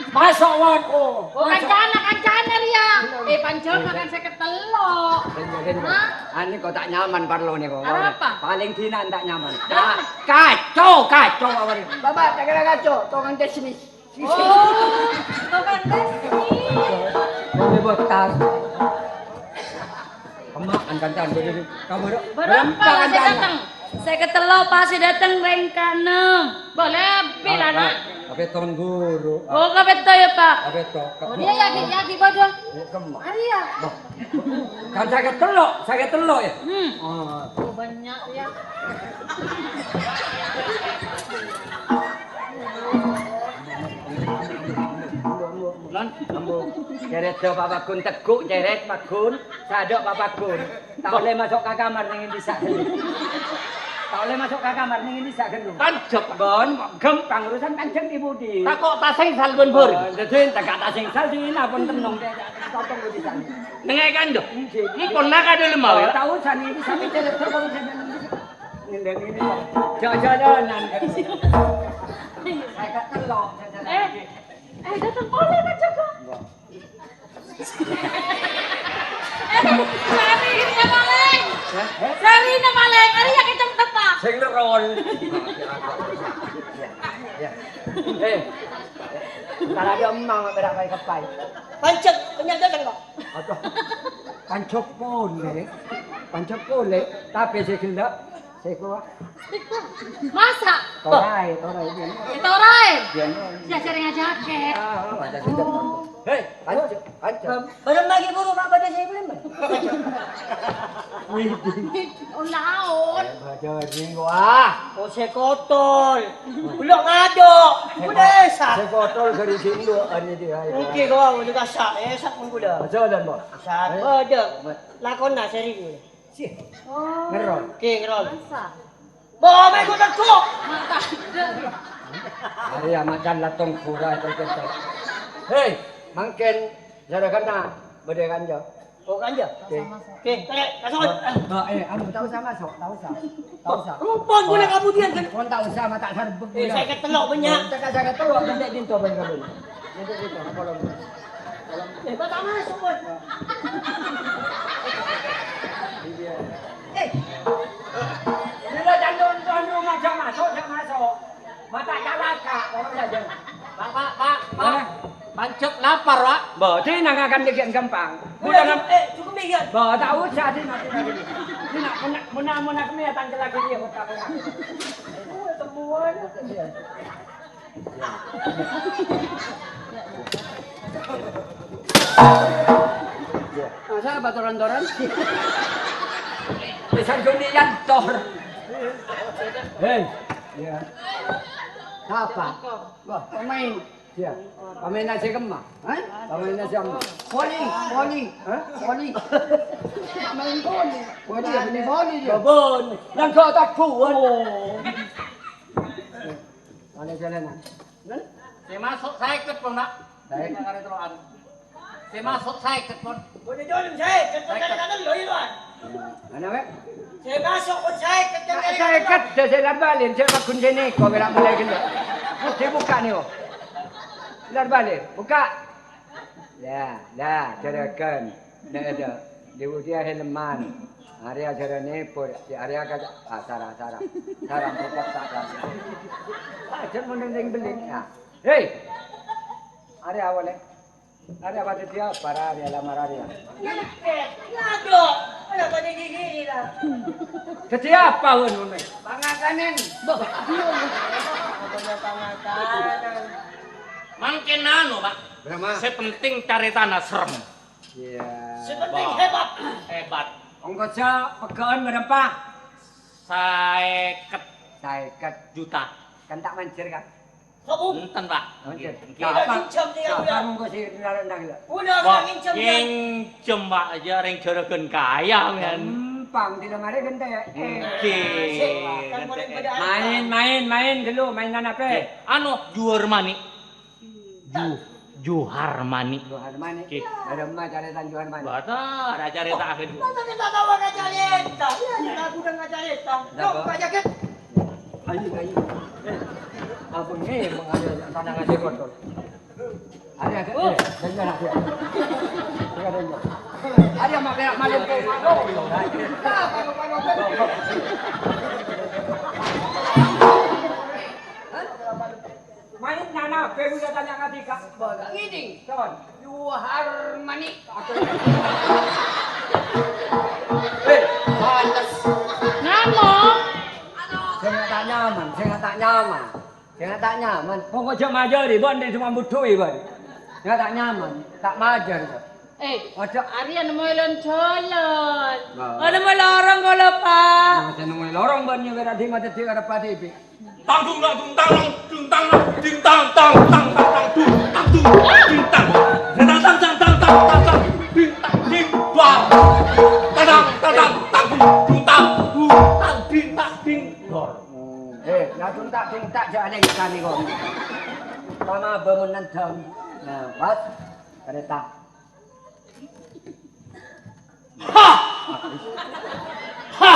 Masuk, Wan. Oh, oh, kancana, kancana dia. Eh, panjang makan seket tello'. Hah? Ane kok tak nyaman parlo nih kok. Arapa? Paling dinan tak nyaman. Arapa? Kacau, kacau, Wan. Bapak, tak kira kacau, tukang teknis. Oh, tukang teknis. Ini botas. Kancana, bâdâ, kamu bâdâ. Bârâmpa sè kancana dâteng? Sè katello' pas sè dâteng rèng kaennem. Boleh, bilana. Ah, ah, kapètto, Guru. Ah. Oh, kapètto ya, Pak? Kapètto. Oh, dia ya, Ki, ya, Ki, bodoh. Eh, kemma. Ah, iya. Loh. Kan sèket tello', sèket tello' ya? Hmm. Ah. Oh, banyak ya. Lan, ambo. Cèrèt dâ' Pak Pagun teggu', cèrèt Pagun, sadâ' Pak Pagun. Ta' ollè maso' ka kamar nèng dissa' ghâllu. Ta' ollè maso' ka kamar nèng dissa' ghâllu. Tanjep. Bon, ghâmpang urusan tanjep è budi. Tako' tasèngsal bân bhâr. Oh, dhâddhi tako' tasèngsal dina pon tennong. Totong budi sami. Nèng è kandho. Ngghi. Empon naka dâlem mau ya. Oh, tao sani, sani cèrèt dâ' Pak Pagun. Ngèndhâng ini. Jhâ-jhâlânan. Sèket tello'. Eh, eh, dâteng polè, Pak Joko. Wah. Eh, sarina malèng. Hah? Sarina malèng. Arèya kècèng teppa. Sing neron. Ya, ya. Eh, kalau ada emang, berak kayak kepai. Pancet, penyakit, Pak. Aduh. Pancet polè. Pancet polè. Tapè sè ghellâ'. Sèko. Masa'? Toraè, toraè, biyen. Eh, toraè? Biyen. Ya, sering aja, Kek. Ah, ah, ada juga. Oh. Hei, pancet, pancet. Bârâmma ghi' buru, Pak, bâdâ sè bârâmma? Widih. Oh, naon? Eh, bâdâ ring, wah. Oh, sè kotol. Belok ngadok. Sè ko-, sè kotol dari sini, loh, hari ini, hari ini. Oke, kok, udah kasak, eh, sak pun kuda. Aja, dan, Bos. Sak, eh, bâdâ. Lakonna sering. Sih. Oh. Ngerol. Oke, ngerol. Masa? Bo, mèko teggu'. Mata ada. Arèya macan latong pura itu kita. Hei, mangkèn jaraganna bâdâ kanja. Oh, kanja? Oke. Oke, tarik, kasut. Ah, eh, anu, tak usah masuk, tak usah. Tak usah. Rumpon, boleh kamu diam, kan? Pon tak usah, mata sarbek. Eh, saya ketelok banyak. Saya ketelok, nanti dinto, banyak. Nanti dinto, kalau Eh, kok ta' maso', Bos? Iya. Eh. Bila jantung tuan rumah jam masuk, jam masuk. Mata calaka, orang saja. Pak, Pak, Pak, Pak. Eh? Pancet lapar, Pak. Mbok, di nangakan dikit gampang. Udah, udah, eh, cukup deh, ya. Mbok, tak usah, di nanti lagi. Di nak, mena-, mena-, mena kami ya tangkel lagi dia, buka, buka. Oh, temuan. Masa apa toran-toran? Bisa Joni Yantor. Hei, ya. Apa? Wah, pemain. Ya. Pemain nasi kemma. Hah? Pemain nasi kemma. Voli, voli. Hah? Voli. Pemain voli. Voli, ya, ini voli dia. Babon. Yang kau tak kuat. Oh. Ana jalanan. Sè maso' sèket pon, Pak. Sèket. Sè maso' sèket pon. Bâdâ jhâlân sèket pon, kadang-kadang lho, Iwan. Ana, Pak? Sè maso' pon sèket, kadang-kadang. Sèket, dâ' sè larbalen, sè pagun sènè, kok mèra mulai ghellâ'. Mesti buka nèko. Larbalen, buka. Lah, lah, jhârâghân. Nè, dâ', dâ' budi helman. Arèya jhârâna pur, si arèya ka, ah, sara, sara. Sara, buka, sara. Ajhâ' mon neng-neng bellin. Nah. Hei! Arèya awalè. Arèya apa dhâddhi apa, arèya lamar arèya? Ngadok. Arèya apa dhâddhi gini, lah? Dhâddhi apa, won, won, won? Pangakanan. Bah, iya. Apanya pangakanan? Mangkèn anu, Pak. Berapa? Sè penting carètana serem. Iya. Sè penting hebat. Hebat. Ongkossa pegghâ'ân bârâmpa? Sèket. Sèket juta. Kan ta' manjhâr, kan? Kamu? Enten, Pak. Manjhâr. Ngghi. Apa? Nginjhâm nih, apa? Ongkossa nara-nara. Udah, udah nginjhâm, ya. Nginjhâm, Pak, aja rèng jhârâghân kaya, men. Gampang, tidak mari gentè. Ngghi. Asik, Pak. Kan boleh beda. Main, main, main dulu, mainan apa? Ngghi. Anu, juar manik. Ju-, Johar Manik. Johar Manik. Oke. Ada emak carètan Johar Manik. Bata, ada carèta akhir. Masa kita tahu ada carèta? Ya, kita udah nggak carèta. Kenapa? Yuk, Pak Jaket. Ayo, ayo. Eh, apa nih, emang ada tanah ngasih kotor? Ada, ada. Oh. Eh, dengar, ada. Dengar, dengar. Ada, mak, kayak maling kau, mak, kau. Apa, apa, apa? Hah? Main nana, bego ya tanya ngadika. Ini, Son. Johar Manik. Aduh. Namo? Sè ta' nyaman, sè ta' nyaman. Sè ta' nyaman. Pokok jhâ' majâri, bân, dhi' coma budhuwi, bân. Sè ta' nyaman, ta' majâr, bân. Eh, Waduh. Arèya nemmoy lon-jolon. Nah. Oh, nemmoy lorong kaulâ, Pak. Nah, sè nemmoy lorong, bân, nyèwèr adhi' madâddhi arep adhibi'. Tang dung, tang dung, tang dung, tang dung, tang tang tang tang dung, tang dung, ding tang. Ding tang, tang tang tang tang tang, ding tang, ding, dua. Tang tang tang tang tang dung, dung tang, dung tang, ding tang, ding, dor. Hmm. Eh, ya dung tak, dung tak, jhâ' alèngkana kok. Tama bâmun nandhâm. Nah, pas. Kareta. Ha! Ha!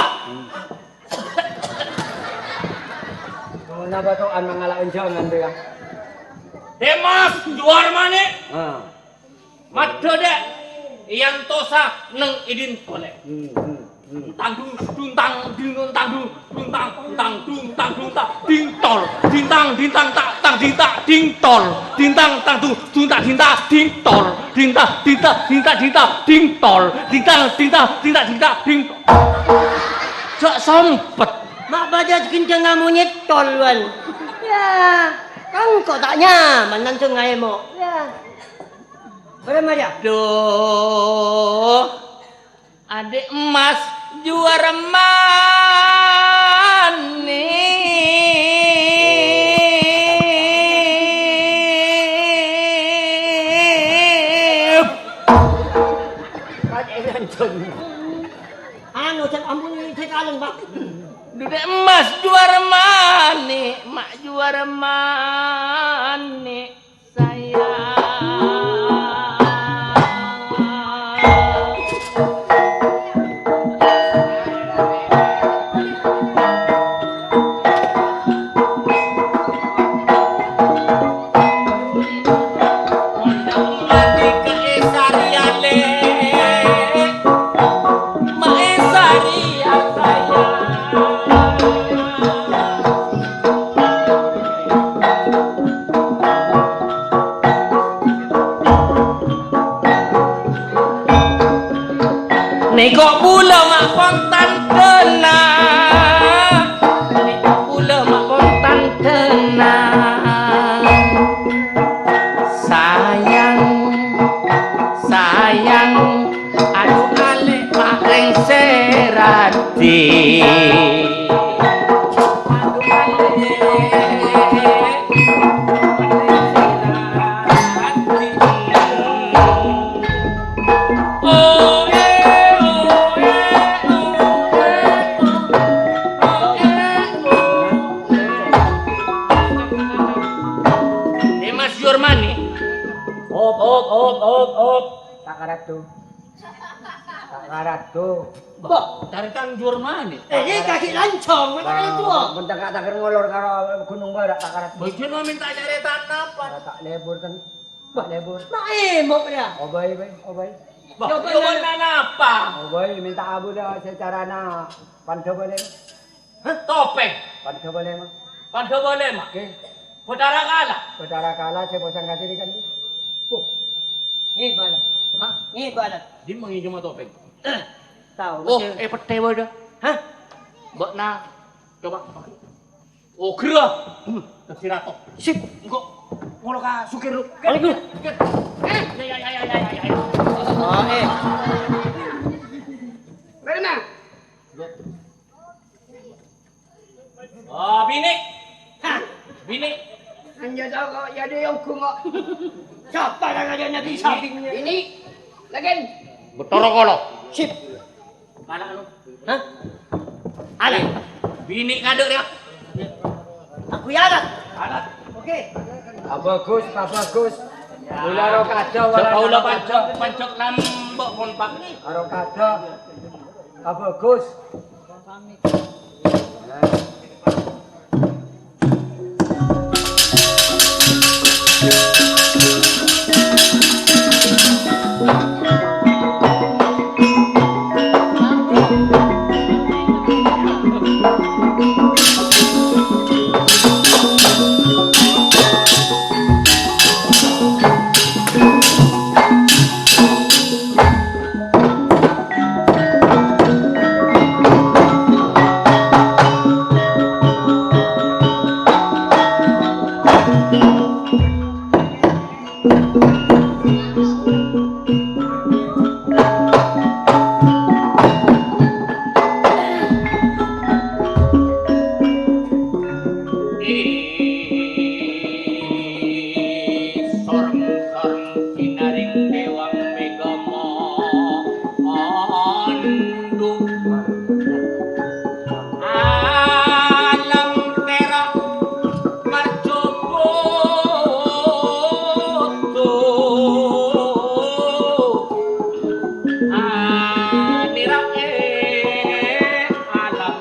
Napa to an mangala enjangan dia? Dimas Juarmane. Ah. Madda, Dek. Iyan tosa neng idin tole. Hmm, hmm, hmm. Tang dung, dung tang, ding dung tang dung. Ding tang, ding tang, dung tang, dung tang, ding tol. Ding tang, ding tang, tak, tang, ding tak, ding tol. Ding tang, tang, dung, dung tak, ding tak, ding tol. Ding tang, ding tang, ding tak, ding tak, ding tol. Ding tang, ding tang, ding tak, ding tak, ding tol. Jhâ' sompet. Ma' bâdâ ghânjhângnga monyèt tol, wan. Ya, engko' ta' nyaman nandhâng aèmo'. Ya. Bârâmma, ya? Duh. Adhi' emmas Juarmane. Anu, jhâ' ampon, sè kalèng, Pak. Adhi' emmas Juarmane, ma' Juarmane. Sayang. Nèko bulâ ma' pon tandhâna, nèko bulâ ma' pon tandhâna. Sayang, sayang, adu alè' marèng sè raddhi. Dimas Jurmani. Op, op, op, op, op. Ta' karatu. Ta' karatu. Mbok, tarètan Jurmani. Eh, ini kaki lancong, mana itu? Bendang kata ngolor karo Gunung Barat, ta' karatu. Bojone minta carètan apa? Ta' lebur kan. Lebur. Maèmo' ya. Obai, bai, obai. Mbok, coba napa? Obai, minta abu dah secara na pandha boleh. Hah? Topeng. Pandha boleh, ma. Pandha boleh, ma. Oke. Bathara Kala. Bathara Kala, sè posang kaciri kan. Oh. Ini bala. Hah? Ini bala. Di mangi cuma topeng. Tahu. Oh, eh, pete wadah. Hah? Mbok na. Coba. Oh, gera. Hmm, dadi rato. Sip, engko' ngono ka Sugir lu. Balik lu. Eh, ya, ya, ya. Oh, eh. Mana? Oh, bini. Hah? Bini. Anja tau kok, ya, dia yang gungok. Siapa yang ada Nabi Sabingnya? Bini. Lagi. Betoro kolo. Sip. Mana anu? Hah? Alah. Bini ngaduk dia. Aku ya, alat. Alat. Oke. Pak Bagus, Pak Bagus. Mula ro kaca, wala kaula ro kaca. Pancok, pancok nambok pon, Pak. Ro kaca. Pak Bagus. Soreng-soreng sinaring dewang megama andu. Alam tera marjobo anirae alam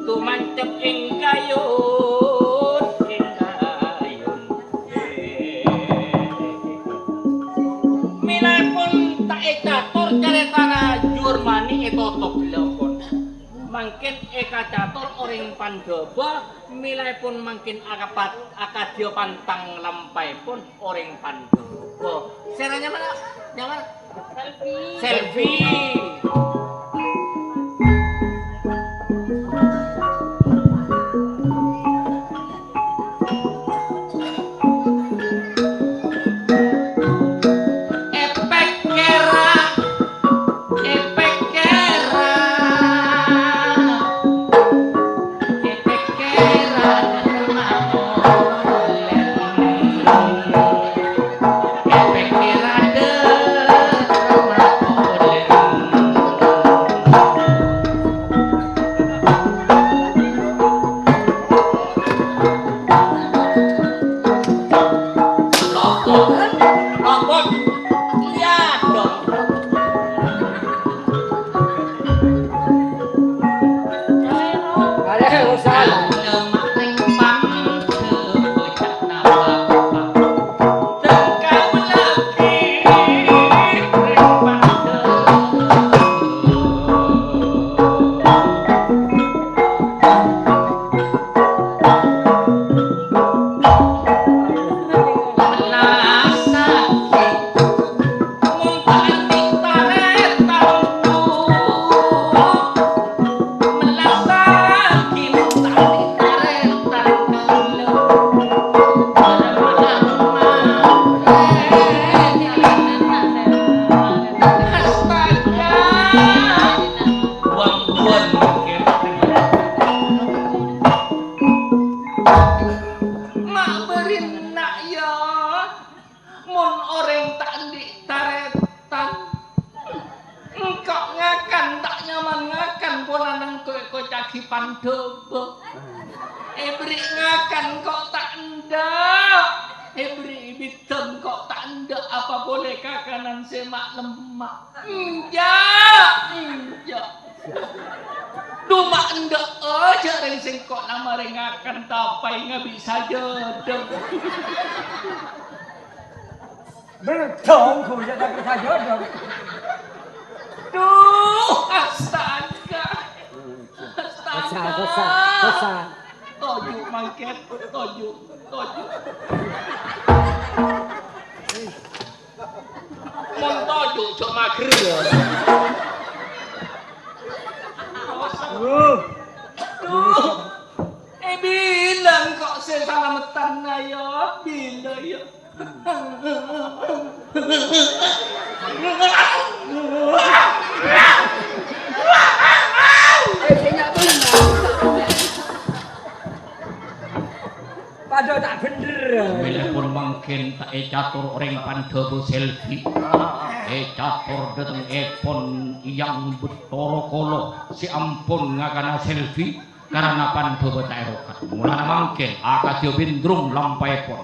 Tumancep ing kayun, ing kayun. Mèlaèpon ta' ècator carètana Jurmani ètotop lèpon. Mangkèn èkacator orèng Pandhâbâ, mèlaèpon mangkèn akapat-, akadhiyâ pantang lampaèpon orèng Pandhâbâ. Sèra nyamana? Nyamana? Selfie. Selfie. Èpèkkèra, èpèkkèra, èpèkkèra, èpèkkèra, Ma' bârinna, yâ. Mon orèng ta' andi' tarètan, engko' ngakan ta' nyaman ngakan, polana engko' èkoca'aghi Pandhâbâ. Èberri' ngakan engko' ta' endâ', èberri' bhidhâng engko' ta' endâ', apa polè kakanan sè ma'-lemma'. Enjâ', enjâ'. Dhu ma' endâ'â jâ' rèng sèngko' la marè ngakan tapaè ngabi' sajâdâ. Bhidhâng ghu jâ' ta' sajâdâ. Dhu, astaga. Astaga. Sossa, sossa, sossa. Toju' mangkèn, toju', toju'. Mon toju' jâ' mager, yâ. Wuh. Dhu, è bilâ engko' sè salameddhâ, yâ? Bilâ, yâ? Eh, sè nya' bhender. Padâ ta' bhender. Mèlèpon mangkèn ta' ècator orèng Pandhâbâ selfie. Ècator dâteng èpon Eyang Bathara Kala sè ampon ngakana selfie karana Pandhâbâ ta' èrokat. Mulana mangkèn akadhiyâ bindrung lampaèpon.